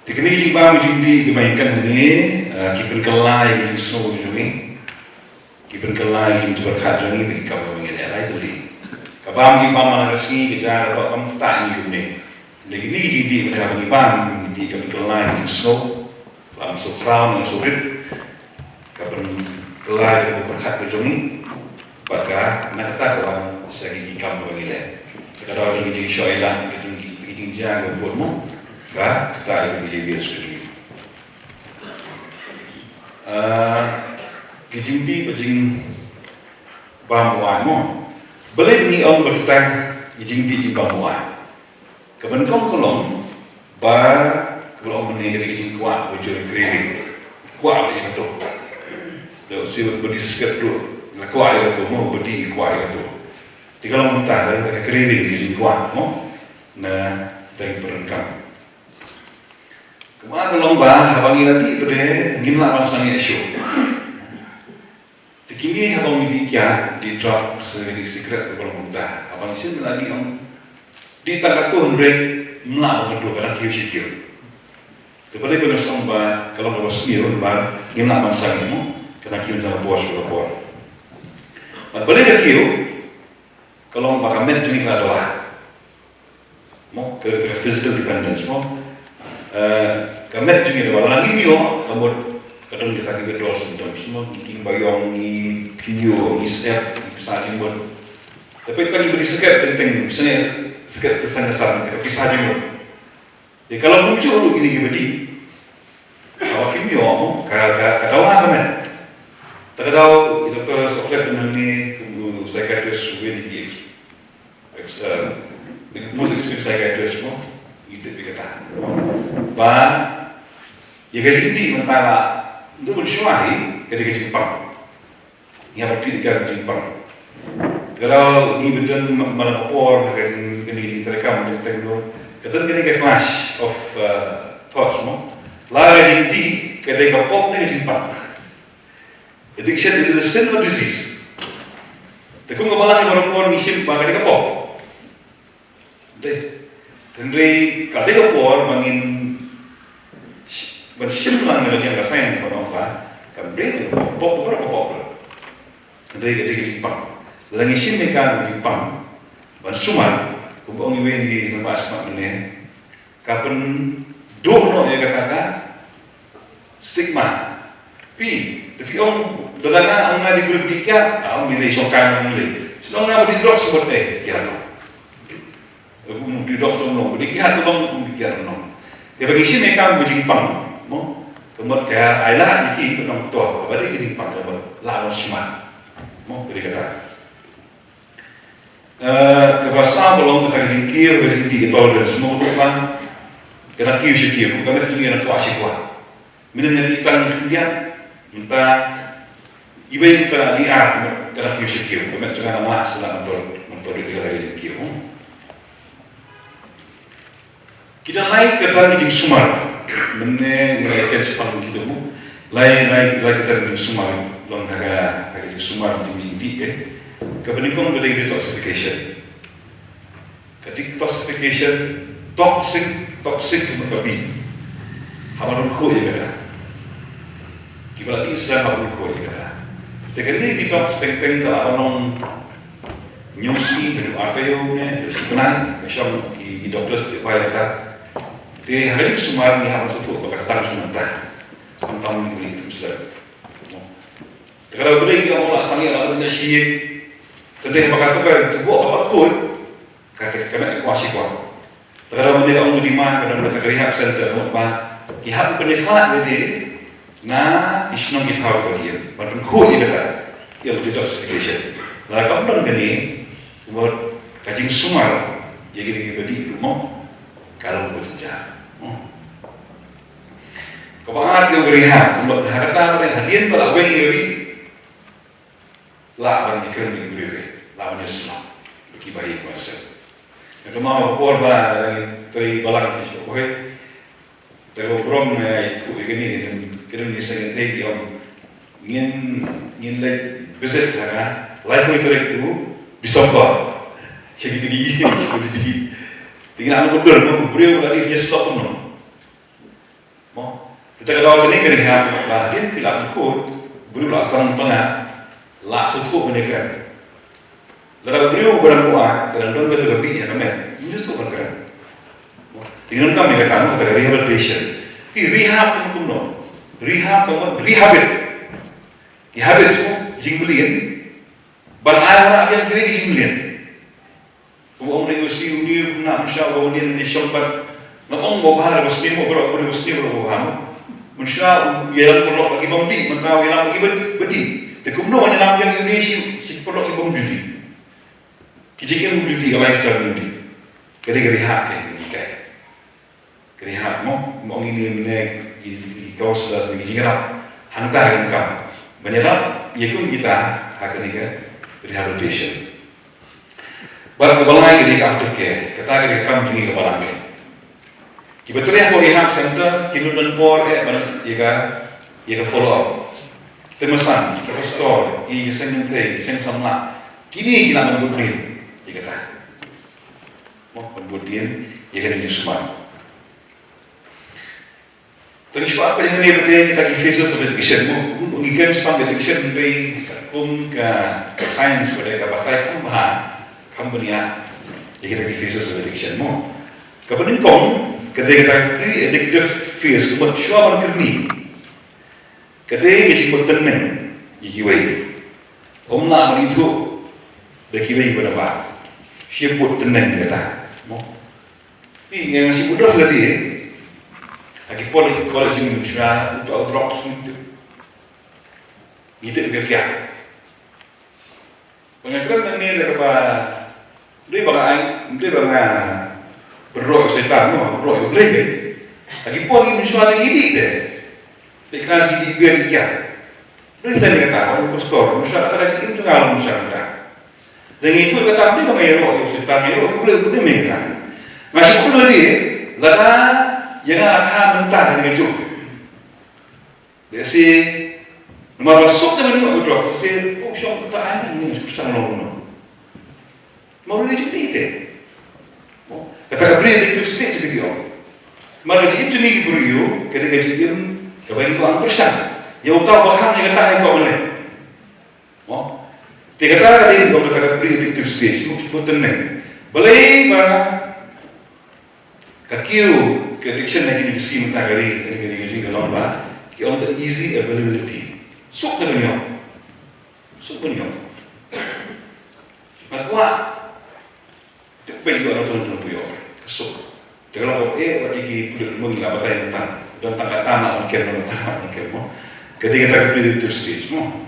Te kine ki jingbam ki jingdih kiba ïa kane, eh, ki pynkylla ïa ki jingsngew jong ngi. Ki Ki pynkylla ïa ki jingpyrkhat jong ngi bad ki kam ba ngi leh lai tylli. Ka bam ki bam man ka sngi ka ja ka doh kam ktah ngi kumne. Lei kine ki jingdih ba ngi bam, ki dih ka pynkylla ïa ki jingsngew, ba ngim sngewkhraw, ngim sngewrit. Ka pynkylla ïa ka pyrkhat ka jong ngi. Bad ka na kata ka wan sa ki kam ba ngi leh. Ka daw jong ki jingshoh ïa la, ki jing ki jingjia ka bun mo. Ka kata ïa ka behavior ka jong ngi. Ah, ki jingdih bad jingbam wai mo. Balei ngi ong ba kita ki jingdih jingbam wai? Ka ban kong ka long ba ka long mynne ka dei ka jingkwah ba jur, craving. Kwah ba ïa kato. Da u siwat ba dih siket ruh la kwah ïa kato mo, ba dih kwah ïa kato. Te ka long mynta ka dei ka craving, ka jingkwah mo. Na dei pyrkhat. Kumba ka long ba haba ngi la dih pat de ngim lah ban sangeh shuh. Te kine haba ngi dih kiad, dih drug, se dih sikret, ka long mynta. Haba ngi sngewthuh la dih ong, dih tang katto hynrei ym lah ban kiew, ka dang kiew shi kiew. Te balei ba ngi ong ba ka long kaba sniew, ba ngim lah ban sangeh mo, ka dang kiew tang ka por sha ka por. Bad balei ka kiew, ka long ba ka met jong ngi ka la dawa. Mo, ka, ka physical dependence mo. Eh, ka met jong ngi da ba lada ngim ïoh, ka mut ka don kita ki withdrawal symptoms mo, ngi kieng baïong, ngi khynñiuh, ngi syep, ngi pisa jingmut. Te peit tang ngi ba dih siket teng teng, sngewsih siket te san ka san, ka pisa jingmut. Te ka long kumjuh ruh kine ki ba dih. Haba kim ïoh mo, ka, ka, ka dawa ka met. Te ka daw i doktor Soklet mynne, kum u psychiatrist, u wei di ex, ex, eh, most experienced psychiatrist mo, ngi tip ïa kata. Ba ïa ka jingdih mynta la, ndu ban shuwa hi, ka dei ka jingpang. Ngi hap ban peit ïa ka jingpang. Ka daw ngi ba don ma-, man la ka por, ka jing, ka jingtreikam, jingteng don. Ka don kane ka clash of, eh, thoughts mo. La ka jingdih, ka dei ka pop ne ka jingpang. Addiction is a sin or disease? Te kum ka balang baroh por ngi shim ba ka dei ka pop. Dei. Hynrei ka dei ka por ba ngin sh-, ban shim lang na ka liang ka science ba ong ba kam dei ka pop, pop, pop, pop. Hynrei ka dei ka jingpang. Lada ngi shim ïa ka jingpang ban sumar, kumba ong iwei na ki nongmah smat mynne, ka pynduh noh ïa kata ka stigma. Phi, te phi ong, da nga ong nga dei briew ba dih kiad, ah, ong, me dei shongkang, ong, me dei. Shu ong nga ba dih drok, shu bad, eh, kiad noh. Eh, um, dih drok, shu ong, ba dih kiad, ong, um, dih kiad, ong. Te ba ngi shim ïa ka ba jingpang mo, ka mut ka ai lad ïa ki ba ong to, ba dei ka jingpang, ka mut lah ban sumar mo, ka dei kata. Eh, kaba saw ka long kata ka jingkiew, ka jingdih, ka tolerance mo, ka dang kiew shi kiew, ka met jong ngi ka dang kwah shi kwah. Mynne nga dih tang khyndiat, mynta iwei, mynta dih ar, ka dang kiew shi kiew, ka met jong nga ka dang lah shuh, nga tolerate, nga tolerate ïa kata ka jingkiew. Ki dang lai kata ki jingsumar. Mynne ngi la ïa ken shaphang kito mo. Lai, lai, lai kata ki jingsumar. Long ha ka, ha ka jingsumar jong jingdih, eh. Kaba nyngkong ka dei detoxification. Ka detoxification, toxic, toxic ka mut ka bih. Haba rung khuid ïa kata. Kiba la dih sdang haba rung khuid ïa kata. Te ka dei detox teng teng ka la ban long Hynñiew sngi, haduh ar taïew ne, haduh shi bnai, ka shong ki, ki doctors ki pynbna ïa kata. Te ha ka jingsumar ngi hap ban sngewthuh ba ka sdang shuh mynta. Khamtam ngi kum sdang. Te ka daw ba dei ki ong la sangeh la ym da shi. Te dei ba ka sdang ka jubok ka khuid. Ka, ka, ka met ka kwah shi kwah. Te ka dang mynta ong ka dei ma, ka dang mynta ka rehab center, mut ba ki hap ban ïakhlad ïa lade na ki shnong ki thaw kiba kiew ban pynkhuid ïa kata, ïa ka detoxification. Lada kam don kane, mut ka jingsumar ïa kine kiba dih ruh mo, ka long kaba jynjar. Kaba ar ki ong ka rehab, mut ha kata ba hadien ba la weng ïa ka dih, lah ban ïakren bad ki briew, lah ban ïasyllok bad kiba ïeit ba shisha. Nga kynmaw ka por ba ngi trei balang shisha, oi. Te ka burom nga ïathuh ïa kane, ka dang ngi sngewthuh ïa ki ong ngin, ngin leit visit ha ka laiphew tarik u December. Sha kine ki, kine ki. Te ngi la ong ka dur, u briew la dei ïasyllok kumno. Mo, kita ka daw kane ka rehab ba hadien phi la pynkhuid, briew la sdang pyngngad, La sngewthuh ban ïakren. Lada u briew uba dang buaid, ka dang don kata ka bih ha ka met, ym ju sngewthuh ban kren. Te ngi donkam ïa kata, kata ka rehabilitation. Ki rehab ka mut kumno? Rehab ka mut rehabilitate. Ki habits mo, jingmlien. Ban ai wanrah biang kiwei ki jingmlien. Kumba ong ngi, u siew, u khynnah mynshuwa uba mlien ne shong pat. Ngam ong ba bha, ba sniew mo, baroh, ba sniew, ba bha mo. Mynshuwa u ïalam paralok bad ki bym dih, mynta u ïalam bad ki ba dih. Te kumno ban ïalam biang ïa une shi, shi paralok ki bym dih. Ki jingim bym dih, ka lifestyle bym dih. Ka dei ka rehab ka, ka dei ka. Ka rehab mo, mo ngi, ngi, ngi, ngi, ngi counselors, ngi jingïarap. Hangta ka kam. Ban ïarap ïa kum kita ha kane ka rehabilitation. Bad kaba lai ka dei ka aftercare, kata ka dei ka kam jong ngi ka balang ka. Kiba treh hapoh rehab center kin ym don por eh ban ïa ka, ïa ka follow up. Te mynsan, ka pastor, ki seng kynthei, ki seng samla, kine ki lah ban bud dien ïa kata. Mo, ban bud dien ïa kane ka jingsumar. Te ngi shu pat peit hangne ba dei kita ki phases of addiction mo. Ngi kren shaphang ka addiction hynrei kum ka science ba dei ka batai kham bha, kham bniah ïa kita ki phases of addiction mo. Kaba nyngkong ka dei kata ka pre-addictive phase, ka mut shuwa ban kyrni. Ka dei ka jingpyntngen ïa kiwei. Ym lah ban ithuh da kiwei kiba na bad. Shim bud tngen kata. Mo. Phi nga nga shim bud lade. Ha ki por college, ngi shim uta u drugs ngi tip. Ngi tip ka kiad. Ba nga kren nangne da kaba dei ba nga ai, dei ba nga pynroh ïa u Soitan mo, pynroh ïa U Blei. Ha ki por ngi mynshuwa ngi dih te. Dei kane shi dih biang dih kiad. Dei kane kata, ong u pastor, mynshuwa kata ka jingim jong nga long mynshuwa kata. Dei ngi tip kata, dei ba nga ïaroh ïa u Soitan, ïaroh ïa U Blei, U Blei mynta. Nga shu kut lade, lada ïa nga kha mynta kane ka juk. Lehse, namar ba suk te ban ïoh withdraw, lehse, oh, shong kata ai, ni suk sang long no. Namar u dei jingdih te. Mo, kata ka pre-addictive stage ba ki ong. Namar ka jingim jong ngi ki briew, ka dei ka jingim kaba ngi kwah pyrshang. Ïa uta uba kham ïa kata ha ka ban leh. Mo, te kata ka dei kata ka pre-addictive stage, mo, shu tngen. Balei ba Ka kiew ka addiction na kine ki sngi mynta ka ri, ka ri, ka ri, ka ri, ka long ba ki ong the easy availability. Suk na ka niam. Suk na ka niam. Nga kwah te peit ïa na tun tun peit ïa ka suk. Te ka long ba eh ba ki puluk mung la batai tang. Don tang kata na ong kem, don tang na ong kem mo. Ka dei kata ka pre-addictive stage mo.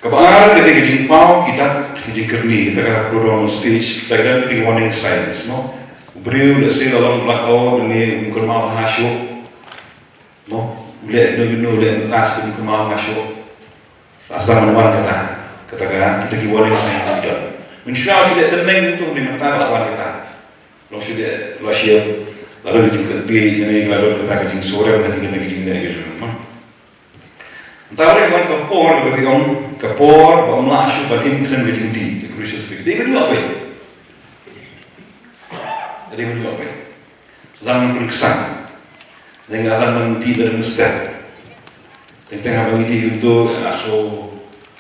Kaba ar ka dei ka jingpaw ki dak, ka jingkyrni, kata ka prodromal stage, kata ka dang ka dei warning signs, mo. U briew lehse la long blackout, ne um kynmaw bha shuh. Mo, u leh no no leh mynta shu um kynmaw bha shuh. La sdang ban wan kata, kata ka, kita ki warning signs ki don. Mynshuwa shu leh tneng tu ne mynta la wan kata. Long shu leh, la shu, la don ka jingkyrni, ne la don kata ka jingsngewrem, ne ka jingleh ka jingim, mo. Nta re wan ka por ba ki ong ka por ba ym lah shuh ban im khlem ka jingdih, ka crucial stage. Dei ban ïoh beit. Dei ban ym ïoh beit. Zang pynkyrshan. Dei nga zang ban dih da mynstep. Teng teng haba ngi dih kumto, nga so,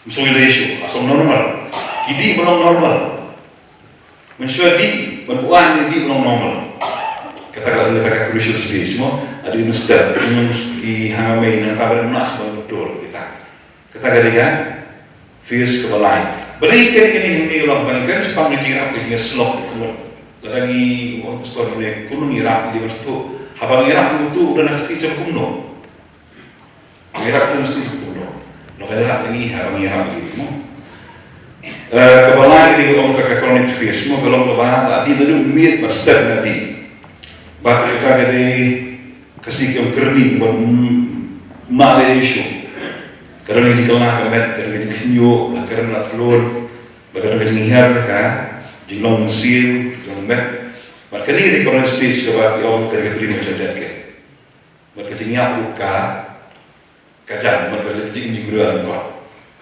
ym so ïaleh shuh, nga so normal. Ki dih ba long normal. Mynshuwa dih, ban buaid ne dih ba long normal. Kata ka, kata ka crucial stage mo, adi mynstep, jingmut ki hangmei nangta ba dei mynta shuwa ban dur kita. Kata ka dei ka phase kaba lai. Balei kane kane hangne ka long, ban kren shaphang ka jingïarap ka jingïasyllok ka mut. Lada ngi wan pastor ne kumno ngi ïarap, ngi dei ban sngewthuh. Haba ngi ïarap kumto, u don ha ka stage jong kumno. Ngi ïarap te mesti kumno. Ngi ïarap ngi ha ngi ïarap ngi mo. Eh, kaba lai ka dei ka long ka chronic phase mo, ka long kaba la dih naduh miet bad step na dih. Bad kata ka dei ka sngi ka ong kyrni bad m-, male issue. Ka don ka jingkylla ka met, ka don ka jingkhynñiuh, la kren la tlot, bad ka don ka jinghiar ka jinglong mynsiem, jinglong met. Bad kane ka dei ka chronic stage kaba ki ong ka dei ka premature death ka. Bad ka jingïap ruh ka, ka jan, bad ka jing, jingbriew ruh ka.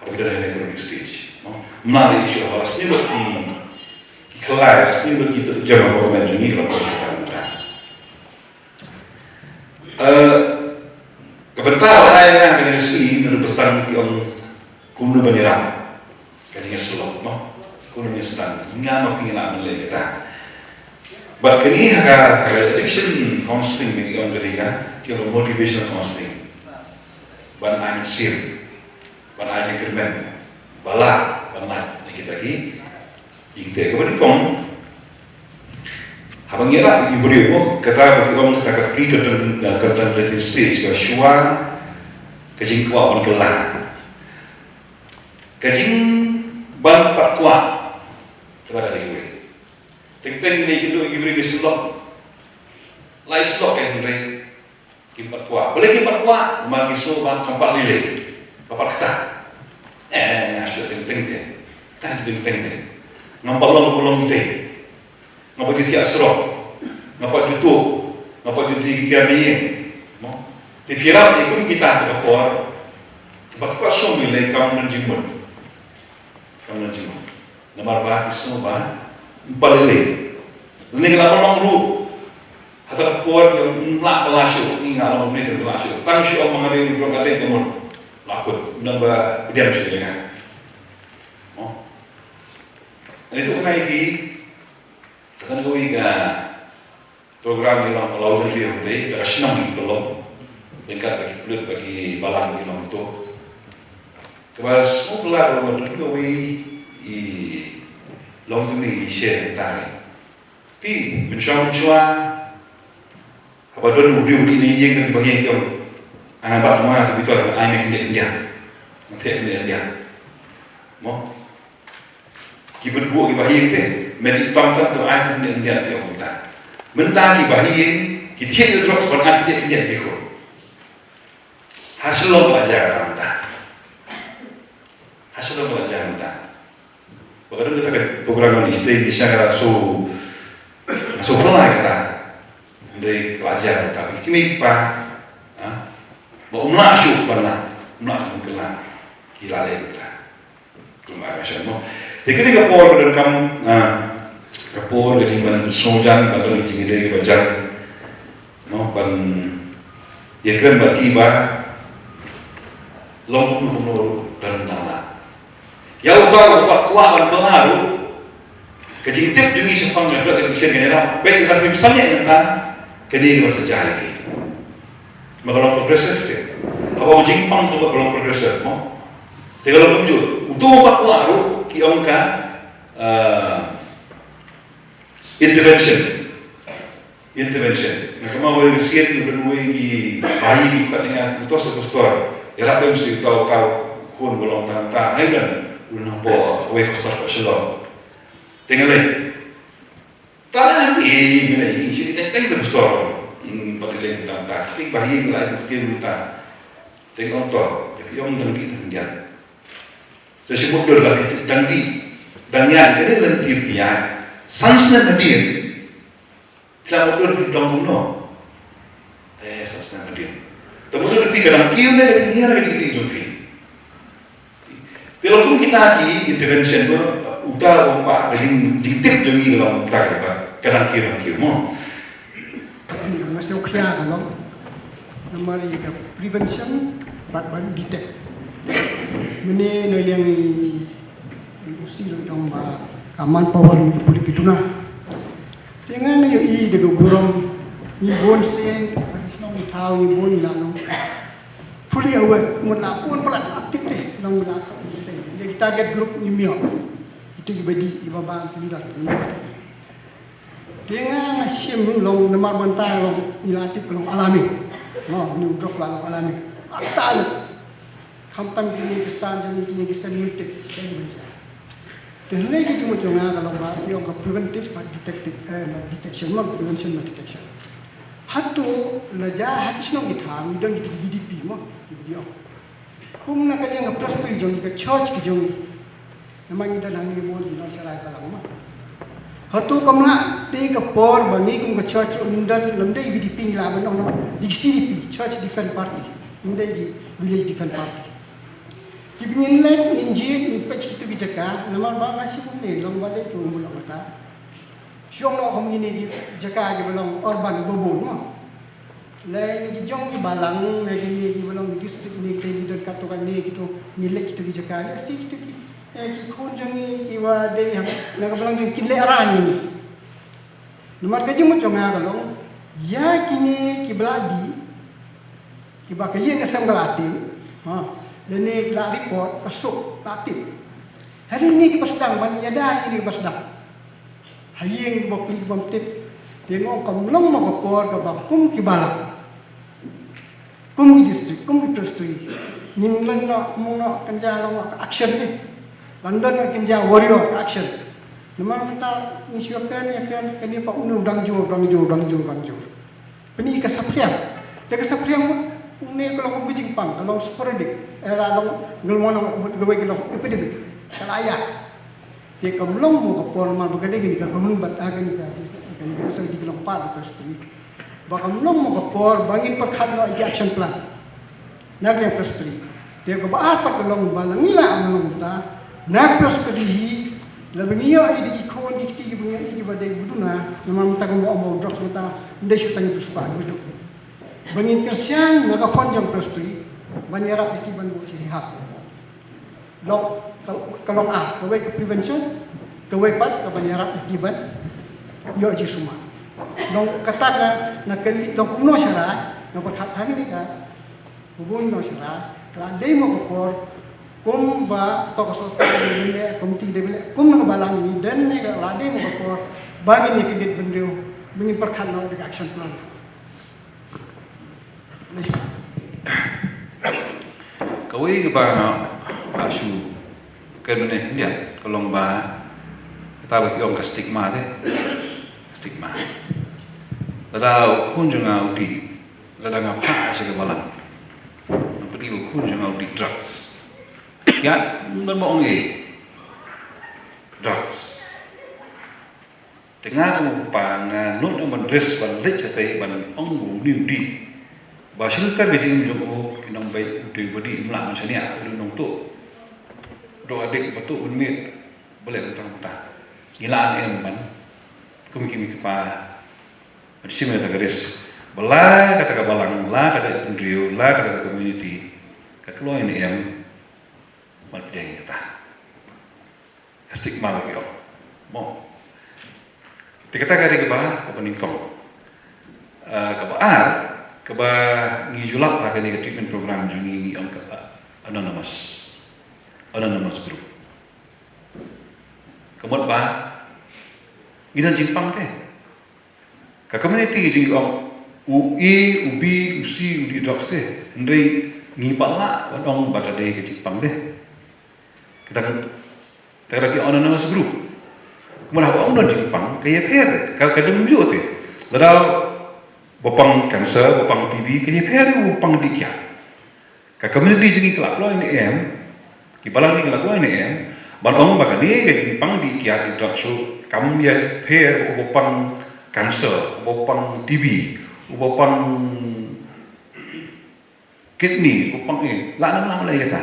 Haba ki don ha kane ka chronic stage, no? Mla dei issue haba la sniew lut ki, ki khlai, la sniew lut ki jam ha ka met jong ngi, ka la poi sha ka mynta. Eh, ka bynta ba ai nga ha kane ka sngi, nga ruh ba sdang ki ong Kumno ban ïarap ka jingïasyllok, mo? Kumno ban ïastan? Nga ma phi ngi lah ban leh kata. Bad kane ha ka, ha ka addiction counseling, ngi ong kane ka, ki ong motivational counseling. Ban ai mynsiem, ban ai jingkyrmen, ba lah ban lait na kita ki jingteh. Kaba nyngkong, haba ngi ïarap ïa u briew, kata ba ki ong kata ka pre-contemplative stage, ka shuwa ka jingkwah ban kylla. Ka jingban pat kwah. Kata ka dei kawei. Teng teng ngi ïakynduh ïa ki briew ki syllok. Lai syllok, hynrei kim pat kwah. Balei kim pat kwah? Namar ki sngew ba kam pat lei lei, ba pat ktah. Eh, nga shu teng teng te. Tang teng teng te. Ngam pat long, ngam pat long te. Nga pat ju thiah surok, nga pat ju tuh, nga pat ju die ki tiar ïing. Mo? Te phi ïarap ïa kum kita ha ka por, ba ki kwah sngewbha lei, kam don jingmut. Kam don jingmut. Namar ba ki sngew ba ym pat lei lei. Lane ki la ban long ruh ha ka por, ym lah kylla shuh, ngi nga long ne kylla shuh. Tang shu ong ma nga dei u drug addict ka mut. La kut, ym don ba pdiang shuh ïa nga. Mo? Ngi tu ngai ki Kata kawei ka program ngi long ka Lawson Ri Hongdei, kata ka shnong ngi ka long. Ryngkat bad ki pulit bad ki balang ngi long to. Kaba sngewbha ka long kawei i long kawei i share ngi. Te mynshuwa mynshuwa haba don u briew u dih na ïing, ki bahaïing ki ong, "Ai bad ma, to bitoi, ai me khyndiat khyndiat. Nga theh khyndiat khyndiat." Mo? Ki bad buh ki bahaïing te, me dih tam tam, to ai khyndiat khyndiat, ki ong mynta. Mynta ki bahaïing ki thied ïa drugs ban ai khyndiat khyndiat ki khun. Ha Shillong la jia kata mynta. Ha Shillong la jia mynta. Ba ka don kata ka program ngi stay ki sha ka so, so pynlai kata. Hynrei la jia mynta ki kmie ki kpa, ha? Ba ym lah shuh ban lah, ym lah shuh ban kylla, ki la leh mynta. Kumba ka shon mo. Te kane ka por ka donkam, ah, ka por ka jingban sngewjan, ban don ka jingïadei kaba jan. Mo, ban ïakren bad ki ba long kumno kumno ruh don tang la. Ïa uta uba kwah ban kylla ruh, ka jingtip jong ngi shaphang ka drug addiction ka dei ba peit ka phim samyeh mynta, ka dei kaba sa jia ïa ki. Ma ka long progressive te. Haba ong jingpang ka long progressive mo. Te ka long kumjuh. Uto uba kwah ruh ki ong ka, eh, intervention. Intervention. Nga kynmaw wei ka sien, nga don wei ki bahaïing ki khot ïa nga, uto sa pastor. Ïarap lem sha uta uta u khun ba long tang ta. Hynrei u don hapoh wei hostel hapoh Shillong. Te nga lei. Tang ïa ngi, ngi lei, ngi shu teng teng te pastor. Hmm, pat lei tang ta. Te bahaïing la ïa ki mynta. Te nga ong to, ïa ki ong dang dih dang ïaid. Sa shu mutdur la ki dang dih dang ïaid, ka dei lynti phi ïaid. San snem hadien. Phi la mutdur phi long kumno? Eh, san snem hadien. Te mutdur phi ka dang kiew ne ka jinghiar ka jingdih jong phi. Te long kum kita ki intervention ba uta ba ka jing, jingtip jong ngi ka long uta ka ba ka dang kiew dang kiew mo. Nga sngewkhia ka long. Namar ïa ka prevention bad ban detect. Mynne na liang i, i U C ruh i ong ba ka manpower ngi pule ki duna. Te nga nga ïohi da ka burom, ngi bun sien, ha ki shnong ki thaw ngi bun ngi la long fully aware, mut la bun palat active te, long ngi la active te. Ïa ki target group ngim ïoh. Ito kiba dih, kiba bam, kiba dih. Te nga nga shim long namar mynta long ngi la tip long alarming. Mo, ngi u drok la long alarming. Ata lut. Khamtam ki ïing Khristan jong ngi, ki ïing Khristan ngi tip, ka ïing Khristan. Te hynrei ka jingmut jong nga ka long ba ki ong ka preventive bad detective, eh, bad detection, mo, prevention bad detection. Hato la jia ha ki shnong ki thaw ngi don ki V D P mo, ki V D O. Kum na ka liang ka presbytery jong ngi, ka church ka jong ngi. Namar ngi don hangne mo, ngi don sharai Balang mo. Hato kam lah te ka por ba ngi kum ka church ruh ngin don, lymda i V D P ngi lah ban don, di C D P, Church Defence Party, lymda i Village Defence Party. Ki ba ngin leit ngin jied ngin peit kito ki jaka, namar ba nga shu kumne long ba dei tu mo long kata. Shu ong noh kum kine ki jaka ki ba long urban bubble mo. Lei na ki jong ki balang, na kine kiba long ki district ne, ki dei ki don katto katne kito, ngi leit kito ki jaka, lei shi kito ki, eh, ki khun jong ngi kiba dei ha na ka balang jong ngi kin leh arngut. Namar ka jingmut jong nga ka long, ïa kine kiba la dih, kiba ka ïing ka sem ka la tip, ha, lane ki la report, ka suk, la tip. Hynrei kine kiba sdang ban ïada ïa kine kiba sdang ha ïing ba pli bym tip. Te nga ong kam long mo ka por kaba kum ki balang, kum ki district, kum ki presbytery, ngin long noh, mung noh, kynja long noh ka action ne. Ban don noh kynja warrior ka action. Namar mynta ngi shu ïakren, ïakren, kane pat une u dang jur, dang jur, dang jur, dang jur. Pynban ka saphriang. Te ka saphriang mut, une ka long ka jingpang, ka long sporadic. Eh, la long, ngel mo long, mut kawei ka long epidemic. Ka la ïa. Te kam long mo ka por, namar ba ka dei kane ka, ka hun bat, ah, kane ka, kane ka, sa ki long pat ka stori. Ba kam long mo ka por ba ngin pyrkhat noh ïa ki action plan na ka liang presbytery. Te kaba ar pat ka long ba la ngi lah ban long ta na presbytery hi, lada ngi ïoh ïa ki khun ki kti kiba ngi ïoh ïa kiba dei ba duna, namar mynta ka mut ong ba u drugs mynta ym dei shuh tang ïa u spah, ba ngin kyrshan na ka fund jong presbytery ban ïarap ïa ki ban buh sha rehab. Long ka, ka long ar, kawei ka prevention, kawei pat ka ban ïarap ïa ki ban ïoh jingsumar. Long kata ka, na ka liang long kumno sharai, na pyrkhat hangne ka, kumno sharai, ka la dei mo ka por, kumba to ka sorkar dei ban leh, komiti dei ban leh, kum na ka balang ngi don ne ka la dei mo ka por ba ngin ïa kyndit bynriew, ba ngin pyrkhat noh da ka action plan. Kawei kaba nga la shu kren mynne hyndia ka long ba kata ba ki ong ka stigma te. Stigma. Lada u khun jong nga u dih, lada nga phah sha ka balang, nga pynïoh u khun jong nga u dih drugs. Ïa, don ba ong ei. Drugs. Te nga u kpa nga nud ban risk ban leit shatei ban ong ba une u dih. Ba shu lynter ka jingim jong u, ki nongbeit, u dei ba dih, ym lah ban shaniah, u dei u nongtuh. Drug addict ba tuh ban miet, ba leh tang mynta. Ngi lah ne em ban kum ki kmie ki kpa ban shim ïa kata ka risk. Ba la kata ka balang, la kata ka hynriew, la kata ka community ka kloi ne em ban pdiang ïa kata. Stigma ba ki ong. Mo. Te kata ka dei kaba, kaba nyngkong. Ah, kaba ar, kaba ngi ju lap ha kane ka treatment program jong ngi, ngi ong ka, ah, anonymous. Anonymous group. Ka mut ba ngi don jingpang te. Ka community jong ngi ong u A, u B, u C, u D drugs te. Hynrei ngi pat lah ban ong ba ka dei ka jingpang te. Kita, kita ki anonymous group. Kumno haba ong don jingpang, ka ïapher, ka, ka dang ju te. Lada ba pang cancer, ba pang T B, ka ïapher, ba pang dih kiad. Ka community jong ngi ka la kloi ne em, ki balang jong ngi ka la kloi ne em, ban ong ba kane ka jingpang dih kiad, dih drugs ruh kam ïapher, uba pang cancer, uba pang T B, uba pang kidney, uba pang eh, lah ne em lah ban leh kata.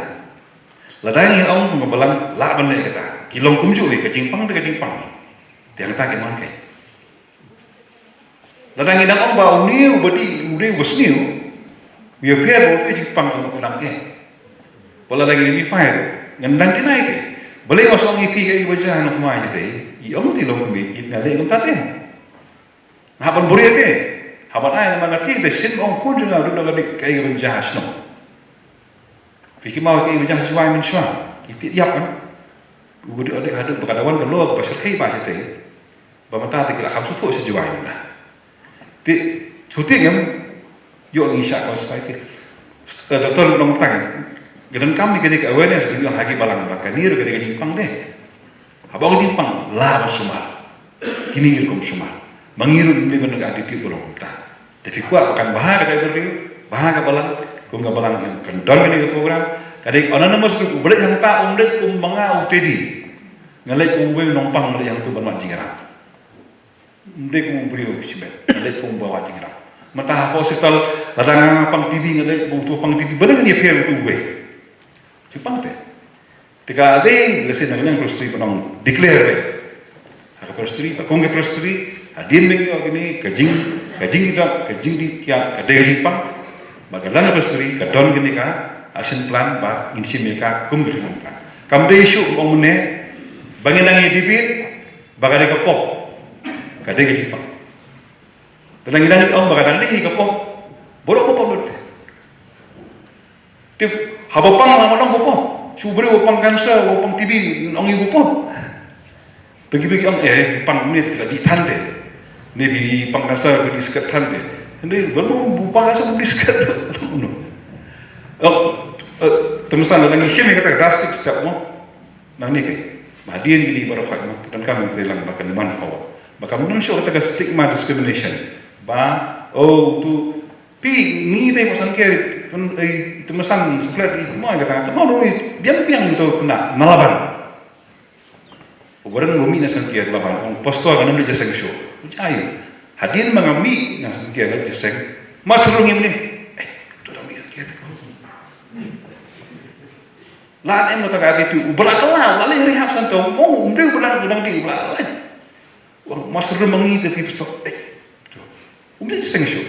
Lada ngi ong kum ka balang lah ban leh kata. Ki long kumjuh eh, ka jingpang te ka jingpang. Te hangta ki mon kai. Lada ngi dang ong ba une uba dih, u dei uba sniew, u ïapher ba u dei jingpang ka mut u dang eh. Ba lada ngi ïa phi, ngan dang deny te. Balei nga shu ong ïa phi kaei kaba jia, nongkmie, ïa te. I ong te long kumne, i nga leh kumta te. Nga hap ban buhrieh te. Hap ban ai, namar nga te, te shen ong khun jong nga u dei u dih, kaei kaba jia ha shnong. Phi kynmaw kaei kaba jia ha Jowai mynshuwa. Ki tied ïap, kan. U dih, u dih haduh ba ka da wan ka law ba shyrkhei ba shatei. Ba mynta te ki la kham sngewthuh sha Jowai mynta. Te shu tieng em, ïoh ngi shah ka society. Eh, Doctor Nongtang, ka donkam ne kane ka awareness ban ïoh ha ki balang ba kane ruh ka dei ka jingpang te. Haba ong jingpang, lah ban sumar. Kine ki rukom sumar. Ma ngi ruh ngim dei ban don ka attitude ba long kumta. Te phi kwah ba kan bha ka jaitbynriew, bha ka balang, kum ka balang, kan don kane ka program. Ka dei anonymous ruh, u ba leit hangta, um leit kum ma nga u Teddy. Nga leit kum uwei u nongpang, nga leit hangto ban wad jingïarap. Ym dei kum u briew shimet, nga leit kum uba wad jingïarap. Mynta ha hospital, lada nga pang T B, nga leit kum uto u pang T B, balei ngan ïapher uto uwei? Jingpang te. Te ka dei, lehse na ka liang presbytery ban ong declare beit. Ha ka presbytery, ba kum ka presbytery, hadien ba ngi ïoh kane ka jing, Ka jingdon, ka jingdih kiad, ka dei ka jingpang. Ba ka land registry ka don kane ka action plan ba ngin shim ïa ka kum ka jingpang. Kam dei shuh ba ong mynne ba ngin nang ïa debate ba ka dei ka pop. Ka dei ka jingpang. Te nang ïa ong ba ka dei ka pop. Baroh ka pop lut. Te haba pang, la ma ong ba pop. Shu briew ba pang cancer, ba pang T B, ong ïa ba pop. Bagi bagi ong, eh, pang mynne ka dih than te. Ne phi pang cancer ka dih sket than te. Hynrei ba pang cancer ka dih sket. No. Oh, eh, te mynsan la ngi shim ïa kata ka drastic step mo. Nangne ka, ba hadien kine baroh khoit mo, donkam te lang ba kan wan forward. Ba kam don shuh kata ka stigma discrimination. Ba, oh, tu, phi ngi te ba san ke, pun, eh, te mynsan suklet, mo kata, mo ruh, biang biang tu kena, na Laban. Uba ren ba mih na san ke Laban, ong pastor kan ym leit jingïaseng shuh. Uji ai, hadien ba nga mih na san ke leit jingïaseng, mas rung im ni. Eh, tu da mih san ke. La em kata ka attitude, u ba la kylla, la leh rehab center, mo, um dei u ba la, u dang dei u ba la leh. Wan, mas rem ma ngi te phi pastor. Eh, tu. Um dei seng shu.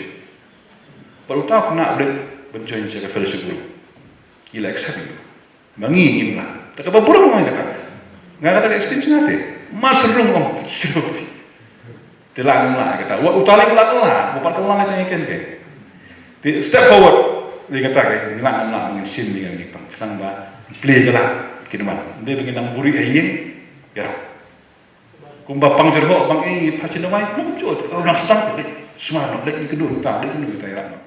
Ba uta u khynnah u dei ban join sha ka fellowship group. Ki la accept ïa u. Ma ngi ngim lah. Te kaba burom ma ngi kata. Nga kata ka extension ate. Mas rem ong. Te la ngam lah kata. Wa uta lei la kylla, wa pat kylla la ïa kane. Te step forward. Ïa kata ka, ngi la ngam lah, ngin shim, ngin, ngin pang. Khnang ba plie kylla. Kin wan. Ym dei ba ngin nang buhrieh ha ïing. Ïarap. Kumba pang jyrhoh, pang ei, pha chin dawai, nang jot. Oh, nang sang, leit. Sma, nang leit, ïa kynduh uta, leit kynduh uta, ïarap, nang.